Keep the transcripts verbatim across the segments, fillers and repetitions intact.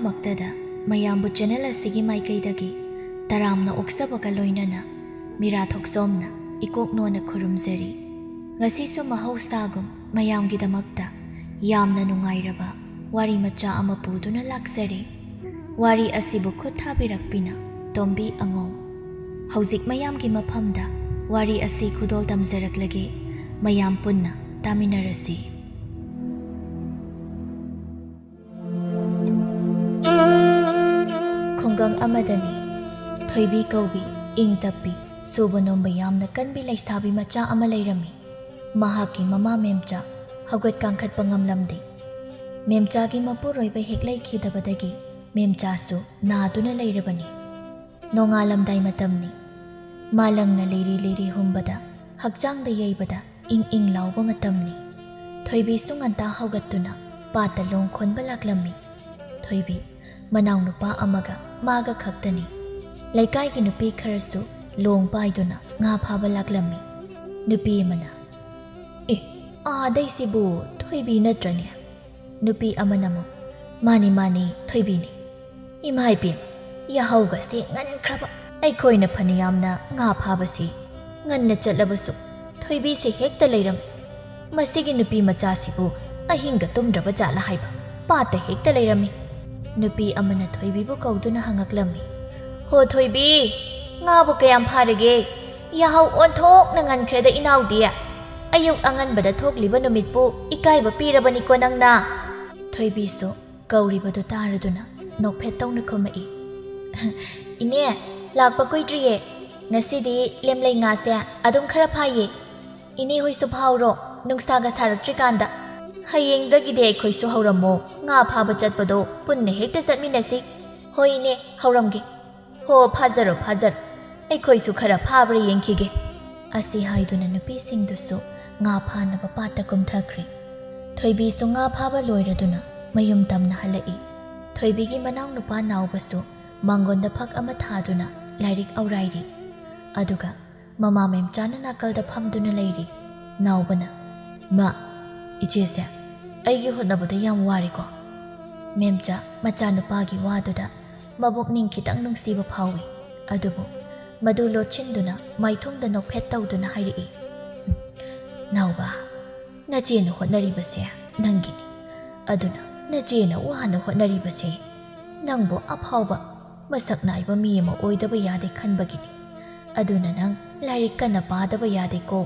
ꯃꯛꯇꯗ ꯃꯌꯥꯝꯕꯨ ꯆꯦꯅꯦꯜ ꯑꯁꯤꯒꯤ ꯃꯥꯏꯀꯩꯗꯒꯤ ꯇꯔꯥꯝꯅ ꯑꯣꯛꯆꯕꯒ ꯂꯣꯏꯅꯅ ꯃꯤꯔꯥ ꯊꯣꯛꯆꯣꯝꯅ ꯏꯀꯣꯛ ꯅꯣꯟꯅ ꯈꯨꯔꯨꯝꯖꯔꯤ꯫ ꯉꯁꯤꯁꯨ ꯃꯍꯧꯁꯥꯒꯨꯝ ꯃꯌꯥꯝꯒꯤꯗꯃꯛꯇ ꯌꯥꯝꯅ ꯅꯨꯡꯉꯥꯏꯔꯕ ꯋꯥꯔꯤ ꯃꯆꯥ ꯑꯃ ꯄꯨꯗꯨꯅ ꯂꯥꯛꯆꯔꯤ꯫ ꯋꯥꯔꯤ ꯑꯁꯤꯕꯨ ꯈꯨꯠ ꯊꯥꯕꯤꯔꯛꯄꯤꯅ ꯇꯣꯝꯕꯤ ꯑꯉꯣꯝ꯫ ꯍꯧꯖꯤꯛ ꯃꯌꯥꯝꯒꯤ ꯃꯐꯝꯗ ꯋꯥꯔꯤ ꯑꯁꯤ ꯈꯨꯗꯣꯜ ꯇꯝꯖꯔꯛꯂꯒꯦ, ꯃꯌꯥꯝ ꯄꯨꯟꯅ ꯇꯥꯃꯤꯟꯅꯔꯁꯤ꯫ ꯈꯨꯡꯒꯪ ꯑꯃꯗꯅꯤ ꯊꯣꯏꯕꯤ ꯀꯧꯕꯤ, ꯏꯪ ꯇꯞꯄꯤ, ꯁꯨꯕ ꯅꯣꯝꯕ ꯌꯥꯝꯅ ꯀꯟꯕꯤ ꯂꯩꯁꯥꯕꯤ ꯃꯆꯥ ꯑꯃ ꯂꯩꯔꯝꯃꯤ꯫ ꯃꯍꯥꯛꯀꯤ ꯃꯃꯥ ꯃꯦꯝꯆꯥ ꯍꯧꯒꯠ ꯀꯥꯡꯈꯠꯄ ꯉꯝꯂꯝꯗꯦ꯫ ꯃꯦꯝꯆꯥꯒꯤ ꯃꯄꯨꯔꯣꯏꯕ ꯍꯦꯛ ꯂꯩꯈꯤꯗꯕꯗꯒꯤ ꯃꯦꯝꯆꯥꯁꯨ ꯅꯥꯗꯨꯅ ꯂꯩꯔꯕꯅꯤ꯫ ꯅꯣꯡꯉꯥꯜꯂꯝꯗꯥꯏ ꯃꯇꯝꯅꯤ꯫ ꯃꯥꯂꯪꯅ ꯂꯤꯔꯤ ꯂꯤꯔꯤ ꯍꯨꯝꯕꯗ, ꯍꯛꯆꯥꯡꯗ ꯌꯩꯕꯗ ꯏꯪ ꯏꯪ ꯂꯥꯎꯕ ꯃꯇꯝꯅꯤ꯫ ꯊꯣꯏꯕꯤꯁꯨ ꯉꯟꯇꯥ ꯍꯧꯒꯠꯇꯨꯅ ꯄꯥꯠꯇ ꯂꯣꯡ ꯈꯣꯟꯕ ꯂꯥꯛꯂꯝꯃꯤ꯫ ꯊꯣꯏꯕꯤ ꯃꯅꯥꯎꯅꯨꯄꯥ ꯑꯃꯒ ꯃꯥꯒ ꯈꯛꯇꯅꯤ꯫ ꯂꯩꯀꯥꯏꯒꯤ ꯅꯨꯄꯤ ꯈꯔꯁꯨ ꯂꯣꯡ ꯄꯥꯏꯗꯨꯅ ꯉꯥ ꯐꯥꯕ ꯂꯥꯛꯂꯝꯃꯤ꯫ ꯅꯨꯄꯤ ꯑꯃꯅ, "ꯑꯦ, ꯑꯥꯗꯩꯁꯤꯕꯨ ꯊꯣꯏꯕꯤ ꯅꯠꯇ꯭ꯔꯅꯦ?" ꯅꯨꯄꯤ ꯑꯃꯅ ꯑꯃꯨꯛ, "ꯃꯥꯅꯤ, ꯃꯥꯅꯤ, ꯊꯣꯏꯕꯤꯅꯤ꯫ ꯏꯃꯥ ꯏꯕꯦꯝ, ꯌꯥꯍꯧꯒꯁꯦ ꯉꯟꯈ꯭ꯔꯕ꯫ ꯑꯩꯈꯣꯏꯅ ꯐꯅꯌꯥꯝꯅ ꯉꯥ ꯐꯥꯕꯁꯤ ꯉꯟꯅ ꯆꯠꯂꯕꯁꯨ ꯊꯣꯏꯕꯤꯁꯦ ꯍꯦꯛꯇ ꯂꯩꯔꯝꯃꯤ꯫ ꯃꯁꯤꯒꯤ ꯅꯨꯄꯤ ꯃꯆꯥꯁꯤꯕꯨ ꯑꯍꯤꯡꯒ ꯇꯨꯝꯗ꯭ꯔꯕ ꯖꯥꯠꯂ ꯍꯥꯏꯕ, ꯄꯥꯠꯇ ꯍꯦꯛꯇ ꯂꯩꯔꯝꯃꯤ꯫" ꯅꯨꯄꯤ ꯑꯃꯅ ꯊꯣꯏꯕꯤꯕꯨ ꯀꯧꯗꯨꯅ ꯍꯪꯉꯛꯂꯝꯃꯤ, "ꯍꯣ ꯊꯣꯏꯕꯤ, ꯉꯥꯕꯨ ꯀꯌꯥꯝ ꯐꯥꯔꯒꯦ? ꯌꯥꯍꯧ ꯑꯣꯟꯊꯣꯛꯅ ꯉꯟꯈ꯭ꯔꯦꯗ ꯏꯅꯥꯎꯗꯤ꯫ ꯑꯌꯨꯛ ꯑꯉꯟꯕꯗ ꯊꯣꯛꯂꯤꯕ ꯅꯨꯃꯤꯠꯄꯨ ꯏꯀꯥꯏꯕ ꯄꯤꯔꯕꯅꯤꯀꯣ ꯅꯪꯅ?" ꯊꯣꯏꯕꯤꯁꯨ ꯀꯧꯔꯤꯕꯗꯨ ꯇꯥꯔꯗꯨꯅ ꯅꯣꯛꯐꯦꯠ ꯇꯧꯅ ꯈꯨꯝꯃꯛꯏ, "ꯏꯅꯦ, ꯂꯥꯛꯄ ꯀꯨꯏꯗ꯭ꯔꯤꯌꯦ꯫ ꯉꯁꯤꯗꯤ ꯂꯦꯝꯂꯩ ꯉꯥꯁꯦ ꯑꯗꯨꯝ ꯈꯔ ꯐꯥꯏꯌꯦ꯫ ꯏꯅꯦ ꯍꯣꯏꯁꯨ ꯐꯥꯎꯔꯣ, ꯅꯨꯡꯁꯥꯒ ꯁꯥꯔꯛꯇ꯭ꯔꯤꯀꯥꯟꯗ꯫ ꯍꯌꯦꯡꯗꯒꯤꯗꯤ ꯑꯩꯈꯣꯏꯁꯨ ꯍꯧꯔꯝꯃꯣ꯫ ꯉꯥ ꯐꯥꯕ ꯆꯠꯄꯗꯣ ꯄꯨꯟꯅ ꯍꯦꯛꯇ ꯆꯠꯃꯤꯟꯅꯁꯤ꯫" "ꯍꯣꯏ ꯏꯅꯦ, ꯍꯧꯔꯝꯒꯦ꯫" "ꯍꯣ, ꯐꯥꯖꯔꯣ, ꯐꯥꯖꯔꯣ꯫ ꯑꯩꯈꯣꯏꯁꯨ ꯈꯔ ꯐꯥꯕ꯭ꯔꯥ ꯌꯦꯡꯈꯤꯒꯦ꯫" ꯑꯁꯤ ꯍꯥꯏꯗꯨꯅ ꯅꯨꯄꯤꯁꯤꯡꯗꯨꯁꯨ ꯉꯥ ꯐꯥꯅꯕ ꯄꯥꯠꯇ ꯀꯨꯝꯊꯈ꯭ꯔꯦ꯫ ꯊꯣꯏꯕꯤꯁꯨ ꯉꯥ ꯐꯥꯕ ꯂꯣꯏꯔꯗꯨꯅ ꯃꯌꯨꯝ ꯇꯝꯅ ꯍꯜꯂꯛꯏ꯫ ꯊꯣꯏꯕꯤꯒꯤ ꯃꯅꯥꯎꯅꯨꯄꯥ ꯅꯥꯎꯕꯁꯨ ꯃꯥꯡꯒꯣꯟꯗ ꯐꯛ ꯑꯃ ꯊꯥꯗꯨꯅ ꯂꯥꯏꯔꯤꯛ ꯑꯧꯔꯥꯏꯔꯤ꯫ ꯑꯗꯨꯒ ꯃꯃꯥ ꯃꯦꯝꯆꯥꯅ ꯅꯥꯀꯜꯗ ꯐꯝꯗꯨꯅ ꯂꯩꯔꯤ꯫ ꯅꯥꯎꯕꯅ, "ꯃꯥ, ꯏꯆꯦꯁꯦ ꯑꯩꯒꯤ ꯍꯣꯠꯅꯕꯗ ꯌꯥꯝ ꯋꯥꯔꯦꯀꯣ?" ꯃꯦꯝꯆꯥ ꯃꯆꯥꯅꯨꯄꯥꯒꯤ ꯋꯥꯗꯨꯗ ꯃꯕꯨꯛꯅꯤꯡ ꯈꯤꯇꯪ ꯅꯨꯡꯁꯤꯕ ꯐꯥꯎꯏ꯫ ꯑꯗꯨꯕꯨ ꯃꯗꯨ ꯂꯣꯠꯁꯤꯟꯗꯨꯅ ꯃꯥꯏꯊꯣꯡꯗ ꯅꯣꯛꯐꯦꯠ ꯇꯧꯗꯨꯅ ꯍꯥꯏꯔꯛꯏ, "ꯍꯨꯝ, ꯅꯥꯎꯕ, ꯅꯆꯦꯅ ꯍꯣꯠꯅꯔꯤꯕꯁꯦ ꯅꯪꯒꯤꯅꯤ꯫ ꯑꯗꯨꯅ ꯅꯆꯦꯅ ꯋꯥꯅ ꯍꯣꯠꯅꯔꯤꯕꯁꯦ ꯅꯪꯕꯨ ꯑꯐꯥꯎꯕ, ꯃꯁꯛ ꯅꯥꯏꯕ ꯃꯤ ꯑꯃ ꯑꯣꯏꯗꯕ ꯌꯥꯗꯦ ꯈꯟꯕꯒꯤꯅꯤ꯫ ꯑꯗꯨꯅ ꯅꯪ ꯂꯥꯏꯔꯤꯛ ꯀꯟꯅ ꯄꯥꯗꯕ ꯌꯥꯗꯦꯀꯣ꯫"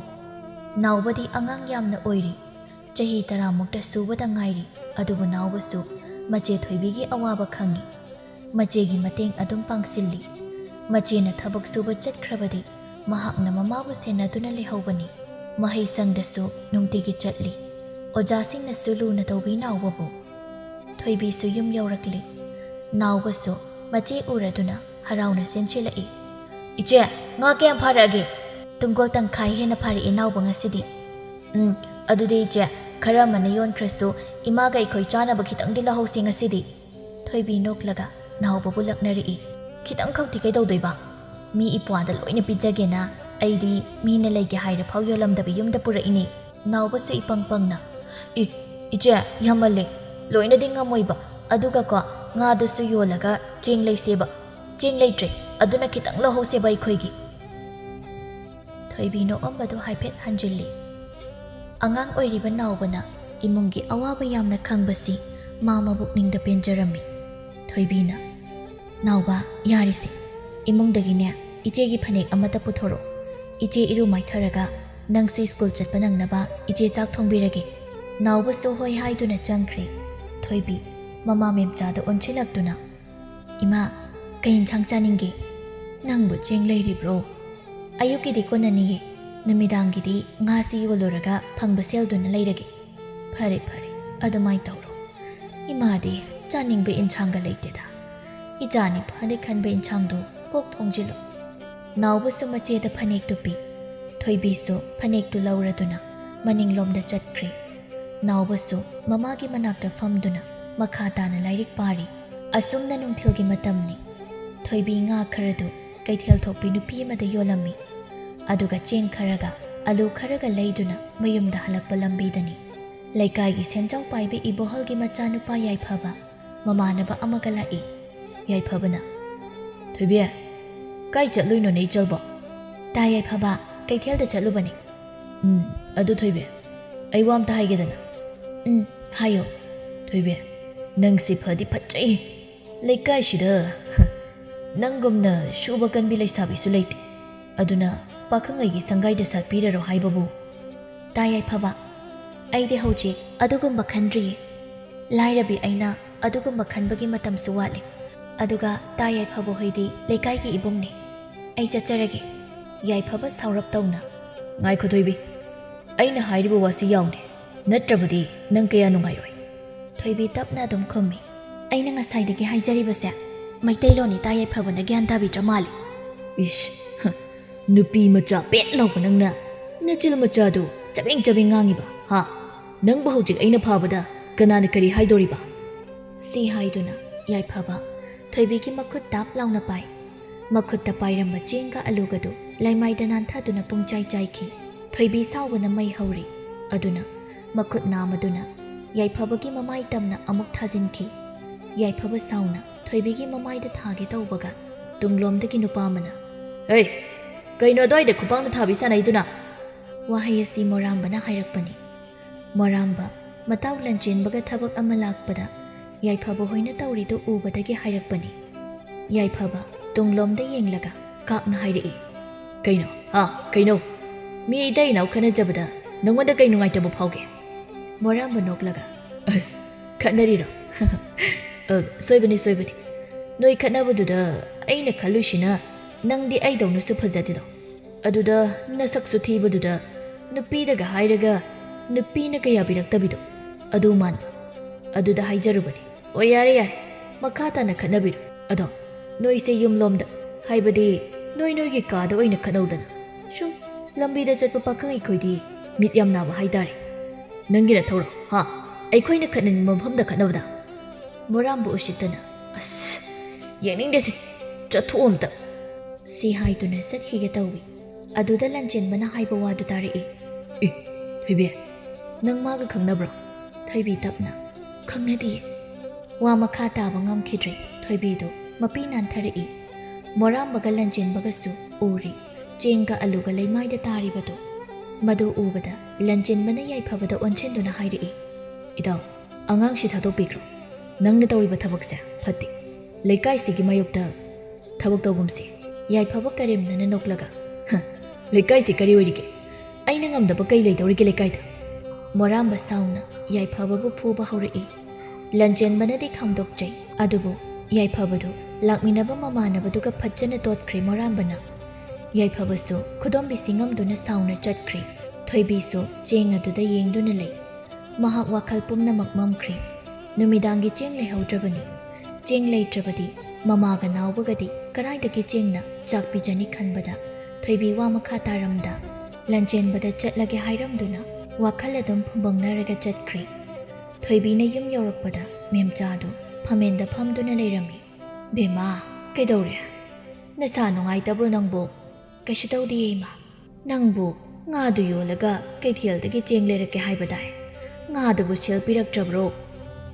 ꯅꯥꯎꯕꯗꯤ ꯑꯉꯥꯡ ꯌꯥꯝꯅ ꯑꯣꯏꯔꯤ, ꯆꯍꯤ ꯇꯔꯥꯃꯨꯛꯇ ꯁꯨꯕꯗ ꯉꯥꯏꯔꯤ꯫ ꯑꯗꯨꯕꯨ ꯅꯥꯎꯕꯁꯨ ꯃꯆꯦ ꯊꯣꯏꯕꯤꯒꯤ ꯑꯋꯥꯕ ꯈꯪꯏ꯫ ꯃꯆꯦꯒꯤ ꯃꯇꯦꯡ ꯑꯗꯨꯝ ꯄꯥꯡꯁꯤꯜꯂꯤ꯫ ꯃꯆꯦꯅ ꯊꯕꯛ ꯁꯨꯕ ꯆꯠꯈ꯭ꯔꯕꯗꯤ ꯃꯍꯥꯛꯅ ꯃꯃꯥꯕꯨ ꯁꯦꯟꯅꯗꯨꯅ ꯂꯩꯍꯧꯕꯅꯤ꯫ ꯃꯍꯩꯁꯪꯗꯁꯨ ꯅꯨꯡꯇꯤꯒꯤ ꯆꯠꯂꯤ꯫ ꯑꯣꯖꯥꯁꯤꯡꯅꯁꯨ ꯂꯨꯅ ꯇꯧꯕꯤ ꯅꯥꯎꯕꯕꯨ꯫ ꯊꯣꯏꯕꯤꯁꯨ ꯌꯨꯝ ꯌꯧꯔꯛꯂꯤ꯫ ꯅꯥꯎꯕꯁꯨ ꯃꯆꯦ ꯎꯔꯗꯨꯅ ꯍꯔꯥꯎꯅ ꯆꯦꯟꯁꯤꯜꯂꯛꯏ꯫ "ꯏꯆꯦ, ꯉꯥ ꯀꯌꯥꯝ ꯐꯥꯔꯛꯑꯒꯦ?" "ꯇꯨꯡꯒꯣꯜ ꯇꯪꯈꯥꯏ ꯍꯦꯟꯅ ꯐꯥꯔꯛꯑꯦ ꯅꯥꯎꯕ ꯉꯁꯤꯗꯤ꯫" "ꯎꯝ, ꯑꯗꯨꯗꯤ ꯏꯆꯦ, ꯈꯔ ꯑꯃꯅ ꯌꯣꯟꯈ꯭ꯔꯁꯨ ꯏꯃꯥꯒ ꯑꯩꯈꯣꯏ ꯆꯥꯅꯕ ꯈꯤꯇꯪꯗꯤ ꯂꯧꯍꯧꯁꯤ ꯉꯁꯤꯗꯤ꯫" ꯊꯣꯏꯕꯤ ꯅꯣꯛꯂꯒ ꯅꯥꯎꯕꯕꯨ ꯂꯛꯅꯔꯛꯏ꯫ "ꯈꯤꯇꯪ ꯈꯛꯇꯤ ꯀꯩꯗꯧꯗꯣꯏꯕ? ꯃꯤ ꯏꯄ꯭ꯋꯥꯗ ꯂꯣꯏꯅ ꯄꯤꯖꯒꯦꯅ ꯑꯩꯗꯤ ꯃꯤꯅ ꯂꯩꯒꯦ ꯍꯥꯏꯔꯐꯥꯎ ꯌꯣꯜꯂꯝꯗꯕ ꯌꯨꯝꯗ ꯄꯨꯔꯛꯏꯅꯦ꯫" ꯅꯥꯎꯕꯁꯨ ꯏꯄꯪ ꯄꯪꯅ, "ꯏ, ꯏꯆꯦ, ꯌꯥꯝꯃꯜꯂꯦ, ꯂꯣꯏꯅꯗꯤ ꯉꯝꯃꯣꯏꯕ꯫ ꯑꯗꯨꯒꯀꯣ, ꯉꯥꯗꯨꯁꯨ ꯌꯣꯜꯂꯒ ꯆꯦꯡ ꯂꯩꯁꯦꯕ꯫ ꯆꯦꯡ ꯂꯩꯇ꯭ꯔꯦ, ꯑꯗꯨꯅ ꯈꯤꯇꯪ ꯂꯧꯍꯧꯁꯦꯕ ꯑꯩꯈꯣꯏꯒꯤ꯫" ꯊꯣꯏꯕꯤ ꯅꯣꯛꯑꯝꯕꯗꯨ ꯍꯥꯏꯐꯦꯠ ꯍꯟꯖꯤꯜꯂꯤ꯫ ꯑꯉꯥꯡ ꯑꯣꯏꯔꯤꯕ ꯅꯥꯎꯕꯅ ꯏꯃꯨꯡꯒꯤ ꯑꯋꯥꯕ ꯌꯥꯝꯅ ꯈꯪꯕꯁꯤ ꯃꯥ ꯃꯕꯨꯛꯅꯤꯡꯗ ꯄꯦꯟꯖꯔꯝꯃꯤ꯫ ꯊꯣꯏꯕꯤꯅ, "ꯅꯥꯎꯕ, ꯌꯥꯔꯤꯁꯦ, ꯏꯃꯨꯡꯗꯒꯤꯅꯦ ꯏꯆꯦꯒꯤ ꯐꯅꯦꯛ ꯑꯃꯠꯇ ꯄꯨꯊꯣꯔꯛꯑꯣ꯫ ꯏꯆꯦ ꯏꯔꯨ ꯃꯥꯏꯊꯔꯒ ꯅꯪꯁꯨ ꯁ꯭ꯀꯨꯜ ꯆꯠꯄ ꯅꯪꯅꯕ ꯏꯆꯦ ꯆꯥꯛ ꯊꯣꯡꯕꯤꯔꯒꯦ꯫" ꯅꯥꯎꯕꯁꯨ ꯍꯣꯏ ꯍꯥꯏꯗꯨꯅ ꯆꯪꯈ꯭ꯔꯦ꯫ ꯊꯣꯏꯕꯤ ꯃꯃꯥ ꯃꯦꯝꯆꯥꯗ ꯑꯣꯟꯁꯤꯜꯂꯛꯇꯨꯅ, "ꯏꯃꯥ, ꯀꯩ ꯏꯟꯁꯥꯡ ꯆꯥꯅꯤꯡꯒꯦ? ꯅꯪꯕꯨ ꯆꯦꯡ ꯂꯩꯔꯤꯕ꯭ꯔꯣ?" "ꯑꯌꯨꯛꯀꯤꯗꯤ ꯀꯣꯟꯅꯅꯤꯌꯦ, ꯅꯨꯃꯤꯗꯥꯡꯒꯤꯗꯤ ꯉꯥꯁꯤ ꯌꯣꯜꯂꯨꯔꯒ ꯐꯪꯕ ꯁꯦꯜꯗꯨꯅ ꯂꯩꯔꯒꯦ꯫" "ꯐꯔꯦ, ꯐꯔꯦ, ꯑꯗꯨꯃꯥꯏꯅ ꯇꯧꯔꯣ꯫ ꯏꯃꯥꯗꯤ ꯆꯥꯅꯤꯡꯕ ꯏꯟꯁꯥꯡꯒ ꯂꯩꯇꯦꯗ꯫ ꯏꯆꯥꯅꯤ ꯐꯅꯤ ꯈꯟꯕ ꯏꯟꯁꯥꯡꯗꯨ ꯀꯣꯛ ꯊꯣꯡꯖꯤꯜꯂꯨ꯫" ꯅꯥꯎꯕꯁꯨ ꯃꯆꯦꯗ ꯐꯅꯦꯛꯇꯨ ꯄꯤ꯫ ꯊꯣꯏꯕꯤꯁꯨ ꯐꯅꯦꯛꯇꯨ ꯂꯧꯔꯗꯨꯅ ꯃꯅꯤꯡꯂꯣꯝꯗ ꯆꯠꯈ꯭ꯔꯦ꯫ ꯅꯥꯎꯕꯁꯨ ꯃꯃꯥꯒꯤ ꯃꯅꯥꯛꯇ ꯐꯝꯗꯨꯅ ꯃꯈꯥ ꯇꯥꯅ ꯂꯥꯏꯔꯤꯛ ꯄꯥꯔꯤ꯫ ꯑꯁꯨꯝꯅ ꯅꯨꯡꯊꯤꯜꯒꯤ ꯃꯇꯝꯅꯤ꯫ ꯊꯣꯏꯕꯤ ꯉꯥ ꯈꯔꯗꯨ ꯀꯩꯊꯦꯜ ꯊꯣꯛꯄꯤ ꯅꯨꯄꯤ ꯑꯃꯗ ꯌꯣꯜꯂꯝꯃꯤ꯫ ꯑꯗꯨꯒ ꯆꯦꯡ ꯈꯔꯒ ꯑꯂꯨ ꯈꯔꯒ ꯂꯩꯗꯨꯅ ꯃꯌꯨꯝꯗ ꯍꯜꯂꯛꯄ ꯂꯝꯕꯤꯗꯅꯤ ꯂꯩꯀꯥꯏꯒꯤ ꯁꯦꯟꯖꯥꯎ ꯄꯥꯏꯕꯤ ꯏꯕꯣꯍꯜꯒꯤ ꯃꯆꯥꯅꯨꯄꯥ ꯌꯥꯏꯐꯕ ꯃꯃꯥꯟꯅꯕ ꯑꯃꯒ ꯂꯥꯛꯏ꯫ ꯌꯥꯏꯐꯕꯅ, "ꯊꯣꯏꯕꯤ, ꯀꯥꯏ ꯆꯠꯂꯨꯏꯅꯣꯅꯦ ꯏꯆꯜꯕꯣ?" "ꯇꯥ ꯌꯥꯏꯐꯕ, ꯀꯩꯊꯦꯜꯗ ꯆꯠꯂꯨꯕꯅꯤ꯫" "ꯎꯝ, ꯑꯗꯨ ꯊꯣꯏꯕꯤ, ꯑꯩ ꯋꯥ ꯑꯝꯇ ꯍꯥꯏꯒꯦꯗꯅ꯫" "ꯎꯝ, ꯍꯥꯏꯌꯣ꯫" "ꯊꯣꯏꯕꯤ, ꯅꯪꯁꯤ ꯐꯗꯤ ꯐꯠꯆꯩ꯫ ꯂꯩꯀꯥꯏꯁꯤꯗ ꯅꯪꯒꯨꯝꯅ ꯁꯨꯕ ꯀꯟꯕꯤ ꯂꯩꯁꯥꯕꯤꯁꯨ ꯂꯩꯇꯦ꯫ ꯑꯗꯨꯅ ꯄꯥꯈꯪꯉꯩꯒꯤ ꯁꯪꯒꯥꯏꯗ ꯁꯥꯠꯄꯤꯔꯔꯣ ꯍꯥꯏꯕꯕꯨ?" "ꯇꯥ ꯌꯥꯏꯐꯕ, ꯑꯩꯗꯤ ꯍꯧꯖꯤꯛ ꯑꯗꯨꯒꯨꯝꯕ ꯈꯟꯗ꯭ꯔꯤꯌꯦ꯫ ꯂꯥꯏꯔꯕꯤ ꯑꯩꯅ ꯑꯗꯨꯒꯨꯝꯕ ꯈꯟꯕꯒꯤ ꯃꯇꯝꯁꯨ ꯋꯥꯠꯂꯤ꯫ ꯑꯗꯨꯒ ꯇꯥ ꯌꯥꯏꯐꯕ ꯍꯣꯏꯗꯤ ꯂꯩꯀꯥꯏꯒꯤ ꯏꯕꯨꯡꯅꯤ꯫ ꯑꯩ ꯆꯠꯆꯔꯒꯦ꯫" ꯌꯥꯏꯐꯕ ꯁꯥꯎꯔꯞ ꯇꯧꯅ, "ꯉꯥꯏꯈꯣ ꯊꯣꯏꯕꯤ, ꯑꯩꯅ ꯍꯥꯏꯔꯤꯕ ꯋꯥꯁꯤ ꯌꯥꯎꯅꯦ, ꯅꯠꯇ꯭ꯔꯕꯗꯤ ꯅꯪ ꯀꯌꯥ ꯅꯨꯡꯉꯥꯏꯔꯣꯏ꯫" ꯊꯣꯏꯕꯤ ꯇꯞꯅ ꯑꯗꯨꯝ ꯈꯨꯝꯃꯤ꯫ "ꯑꯩꯅ ꯉꯁꯥꯏꯗꯒꯤ ꯍꯥꯏꯖꯔꯤꯕꯁꯦ ꯃꯩꯇꯩꯂꯣꯟꯅꯤ ꯇꯥ ꯌꯥꯏꯐꯕꯅ ꯒ꯭ꯌꯥꯟ ꯇꯥꯕꯤꯗ꯭ꯔ ꯃꯥꯜꯂꯤ꯫" "ꯏꯁ, ꯍ, ꯅꯨꯄꯤ ꯃꯆꯥ ꯄꯦꯠ ꯂꯥꯎꯕ ꯅꯪꯅ ꯅꯆꯤꯜ ꯃꯆꯥꯗꯨ ꯆꯕꯦꯡ ꯆꯕꯦꯡ ꯉꯥꯡꯉꯤꯕ, ꯍꯥ? ꯅꯪꯕꯨ ꯍꯧꯖꯤꯛ ꯑꯩꯅ ꯐꯥꯕꯗ ꯀꯅꯥꯅ ꯀꯔꯤ ꯍꯥꯏꯗꯣꯔꯤꯕ?" ꯁꯤ ꯍꯥꯏꯗꯨꯅ ꯌꯥꯏꯐꯕ ꯊꯣꯏꯕꯤꯒꯤ ꯃꯈꯨꯠ ꯇꯥꯞ ꯂꯥꯎꯅ ꯄꯥꯏ꯫ ꯃꯈꯨꯠꯇ ꯄꯥꯏꯔꯝꯕ ꯆꯦꯡꯒ ꯑꯂꯨꯒꯗꯨ ꯂꯩꯃꯥꯏꯗ ꯅꯥꯟꯊꯗꯨꯅ ꯄꯨꯡꯆꯥꯏ ꯆꯥꯏꯈꯤ꯫ ꯊꯣꯏꯕꯤ ꯁꯥꯎꯕꯅ ꯃꯩ ꯍꯧꯔꯤ꯫ ꯑꯗꯨꯅ ꯃꯈꯨꯠ ꯅꯥꯝꯃꯗꯨꯅ ꯌꯥꯏꯐꯕꯒꯤ ꯃꯃꯥꯏ ꯇꯝꯅ ꯑꯃꯨꯛ ꯊꯥꯖꯤꯟꯈꯤ꯫ ꯌꯥꯏꯐꯕ ꯁꯥꯎꯅ ꯊꯣꯏꯕꯤꯒꯤ ꯃꯃꯥꯏꯗ ꯊꯥꯒꯦ ꯇꯧꯕꯒ ꯇꯨꯡꯂꯣꯝꯗꯒꯤ ꯅꯨꯄꯥ ꯑꯃꯅ, "ꯍꯦ, ꯀꯩꯅꯣ ꯑꯗ꯭ꯋꯥꯏꯗ ꯈꯨꯄꯥꯛꯅ ꯊꯥꯕꯤ ꯁꯥꯟꯅꯩꯗꯨꯅ?" ꯋꯥꯍꯩ ꯑꯁꯤ ꯃꯣꯔꯥꯝꯕꯅ ꯍꯥꯏꯔꯛꯄꯅꯤ꯫ ꯃꯣꯔꯥꯝꯕ ꯃꯇꯥꯎ ꯂꯟꯆꯦꯟꯕꯒ ꯊꯕꯛ ꯑꯃ ꯂꯥꯛꯄꯗ ꯌꯥꯏꯐꯕ ꯍꯣꯏꯅ ꯇꯧꯔꯤꯗꯨ ꯎꯕꯗꯒꯤ ꯍꯥꯏꯔꯛꯄꯅꯤ꯫ ꯌꯥꯏꯐꯕ ꯇꯨꯡꯂꯣꯝꯗ ꯌꯦꯡꯂꯒ ꯀꯥꯛꯅ ꯍꯥꯏꯔꯛꯏ, "ꯀꯩꯅꯣ? ꯍꯥ? ꯀꯩꯅꯣ? ꯃꯤ ꯏꯇꯩ ꯏꯅꯥꯎ ꯈꯠꯅꯖꯕꯗ ꯅꯉꯣꯟꯗ ꯀꯩ ꯅꯨꯡꯉꯥꯏꯇꯕ ꯐꯥꯎꯒꯦ?" ꯃꯣꯔꯥꯝꯕ ꯅꯣꯛꯂꯒ, "ꯑꯁ, ꯈꯠꯅꯔꯤꯔꯣ? ꯑ, ꯁꯣꯏꯕꯅꯤ, ꯁꯣꯏꯕꯅꯤ꯫ ꯅꯣꯏ ꯈꯠꯅꯕꯗꯨꯗ ꯑꯩꯅ ꯈꯜꯂꯨꯏꯁꯤꯅ ꯅꯪꯗꯤ ꯑꯩꯗꯧꯅꯁꯨ ꯐꯖꯗꯦꯗꯣ꯫ ꯑꯗꯨꯗ ꯅꯁꯛꯁꯨ ꯊꯤꯕꯗꯨꯗ ꯅꯨꯄꯤꯗꯒ ꯍꯥꯏꯔꯒ ꯅꯨꯄꯤꯅ ꯀꯌꯥ ꯄꯤꯔꯛꯇꯕꯤꯗꯣ, ꯑꯗꯨ ꯃꯥꯟꯕ꯫ ꯑꯗꯨꯗ ꯍꯥꯏꯖꯔꯨꯕꯅꯤ꯫ ꯑꯣ, ꯌꯥꯔꯦ, ꯌꯥꯔꯦ, ꯃꯈꯥ ꯇꯥꯅ ꯈꯠꯅꯕꯤꯔꯣ꯫ ꯑꯗꯣ ꯅꯣꯏꯁꯦ ꯌꯨꯝꯂꯣꯝꯗ, ꯍꯥꯏꯕꯗꯤ ꯅꯣꯏ ꯅꯣꯏꯒꯤ ꯀꯥꯗ ꯑꯣꯏꯅ ꯈꯠꯅꯧꯗꯅ꯫ ꯁꯨꯝ ꯂꯝꯕꯤꯗ ꯆꯠꯄ ꯄꯥꯈꯪ ꯑꯩꯈꯣꯏꯗꯤ ꯃꯤꯠ ꯌꯥꯝ ꯅꯥꯕ ꯍꯥꯏꯇꯥꯔꯦ꯫ ꯅꯪꯒꯤ ꯅꯊꯧꯔꯣ, ꯍꯥ? ꯑꯩꯈꯣꯏꯅ ꯈꯠꯅꯅꯤꯡꯕ ꯃꯐꯝꯗ ꯈꯠꯅꯕꯗ?" ꯃꯣꯔꯥꯝꯕ ꯎꯁꯤꯠꯇꯅ, "ꯑꯁ, ꯌꯦꯡꯅꯤꯡꯗꯦꯁꯦ, ꯆꯠꯊꯣꯛꯑꯣ ꯑꯝꯇ꯫" ꯁꯤ ꯍꯥꯏꯗꯨꯅ ꯆꯠꯈꯤꯒꯦ ꯇꯧꯏ꯫ ꯑꯗꯨꯗ ꯂꯟꯆꯦꯟꯕꯅ ꯍꯥꯏꯕ ꯋꯥꯗꯨ ꯇꯥꯔꯛꯏ꯫ "ꯑꯦ, ꯊꯣꯏꯕꯤ, ꯅꯪ ꯃꯥꯒ ꯈꯪꯅꯕ꯭ꯔꯣ?" ꯊꯣꯏꯕꯤ ꯇꯞꯅ, "ꯈꯪꯅꯗꯤꯌꯦ꯫" ꯋꯥ ꯃꯈꯥ ꯇꯥꯕ ꯉꯝꯈꯤꯗ꯭ꯔꯦ꯫ ꯊꯣꯏꯕꯤꯗꯨ ꯃꯄꯤ ꯅꯥꯟꯊꯔꯛꯏ꯫ ꯃꯣꯔꯥꯝꯕꯒ ꯂꯟꯆꯦꯟꯕꯒꯁꯨ ꯎꯔꯤ꯫ ꯆꯦꯡꯒ ꯑꯂꯨꯒ ꯂꯩꯃꯥꯏꯗ ꯇꯥꯔꯤꯕꯗꯨ꯫ ꯃꯗꯨ ꯎꯕꯗ ꯂꯟꯆꯦꯟꯕꯅ ꯌꯥꯏꯐꯕꯗ ꯑꯣꯟꯁꯤꯟꯗꯨꯅ ꯍꯥꯏꯔꯛꯏ, "ꯏꯇꯥꯎ, ꯑꯉꯥꯡꯁꯤ ꯊꯥꯗꯣꯛꯄꯤꯈ꯭ꯔꯣ꯫ ꯅꯪꯅ ꯇꯧꯔꯤꯕ ꯊꯕꯛꯁꯦ ꯐꯠꯇꯦ꯫ ꯂꯩꯀꯥꯏꯁꯤꯒꯤ ꯃꯥꯌꯣꯛꯇ ꯊꯕꯛ ꯇꯧꯒꯨꯝꯁꯤ꯫" ꯌꯥꯏꯐꯕ ꯀꯔꯦꯝꯅꯅ ꯅꯣꯛꯂꯒ, "ꯍ, ꯂꯩꯀꯥꯏꯁꯤ ꯀꯔꯤ ꯑꯣꯏꯔꯤꯒꯦ? ꯑꯩꯅ ꯉꯝꯗꯕ ꯀꯩ ꯂꯩꯗꯧꯔꯤꯒꯦ ꯂꯩꯀꯥꯏꯗ?" ꯃꯣꯔꯥꯝꯕ ꯁꯥꯎꯅ ꯌꯥꯏꯐꯕꯕꯨ ꯐꯨꯕ ꯍꯧꯔꯛꯏ꯫ ꯂꯟꯆꯦꯟꯕꯅꯗꯤ ꯈꯥꯝꯗꯣꯛꯆꯩ, ꯑꯗꯨꯕꯨ ꯌꯥꯏꯐꯕꯗꯨ ꯂꯥꯛꯃꯤꯟꯅꯕ ꯃꯃꯥꯟꯅꯕꯗꯨꯒ ꯐꯠꯖꯅ ꯇꯣꯠꯈ꯭ꯔꯦ ꯃꯣꯔꯥꯝꯕꯅ꯫ ꯌꯥꯏꯐꯕꯁꯨ ꯈꯨꯗꯣꯝꯕꯤ ꯁꯤꯡꯉꯝꯗꯨꯅ ꯁꯥꯎꯅ ꯆꯠꯈ꯭ꯔꯦ꯫ ꯊꯣꯏꯕꯤꯁꯨ ꯆꯦꯡ ꯑꯗꯨꯗ ꯌꯦꯡꯗꯨꯅ ꯂꯩ꯫ ꯃꯍꯥꯛ ꯋꯥꯈꯜ ꯄꯨꯝꯅꯃꯛ ꯃꯝꯈ꯭ꯔꯦ꯫ ꯅꯨꯃꯤꯗꯥꯡꯒꯤ ꯆꯦꯡ ꯂꯩꯍꯧꯗ꯭ꯔꯕꯅꯤ꯫ ꯆꯦꯡ ꯂꯩꯇ꯭ꯔꯕꯗꯤ ꯃꯃꯥꯒ ꯅꯥꯎꯕꯒꯗꯤ ꯀꯔꯥꯏꯗꯒꯤ ꯆꯦꯡꯅ ꯆꯥꯛ ꯄꯤꯖꯅꯤ ꯈꯟꯕꯗ ꯊꯣꯏꯕꯤ ꯋꯥ ꯃꯈꯥ ꯇꯥꯔꯝꯗ ꯂꯟꯆꯦꯟꯕꯗ ꯆꯠꯂꯒꯦ ꯍꯥꯏꯔꯝꯗꯨꯅ ꯋꯥꯈꯜ ꯑꯗꯨꯝ ꯐꯨꯝꯕꯪꯅꯔꯒ ꯆꯠꯈ꯭ꯔꯦ꯫ ꯊꯣꯏꯕꯤꯅ ꯌꯨꯝ ꯌꯧꯔꯛꯄꯗ ꯃꯦꯝꯆꯥꯗꯨ ꯐꯝꯃꯦꯟꯗ ꯐꯝꯗꯨꯅ ꯂꯩꯔꯝꯃꯤ꯫ "ꯕꯦꯝꯃ, ꯀꯩꯗꯧꯔꯦ? ꯅꯁꯥ ꯅꯨꯡꯉꯥꯏꯇꯕ꯭ꯔꯣ ꯅꯪꯕꯨ?" "ꯀꯩꯁꯨ ꯇꯧꯗꯤꯌꯦ ꯏꯃꯥ꯫ ꯅꯪꯕꯨ ꯉꯥꯗꯨ ꯌꯣꯜꯂꯒ ꯀꯩꯊꯦꯜꯗꯒꯤ ꯆꯦꯡ ꯂꯩꯔꯛꯀꯦ ꯍꯥꯏꯕꯗꯥꯏ? ꯉꯥꯗꯨꯕꯨ ꯁꯦꯜ ꯄꯤꯔꯛꯇ꯭ꯔꯕ꯭ꯔꯣ?"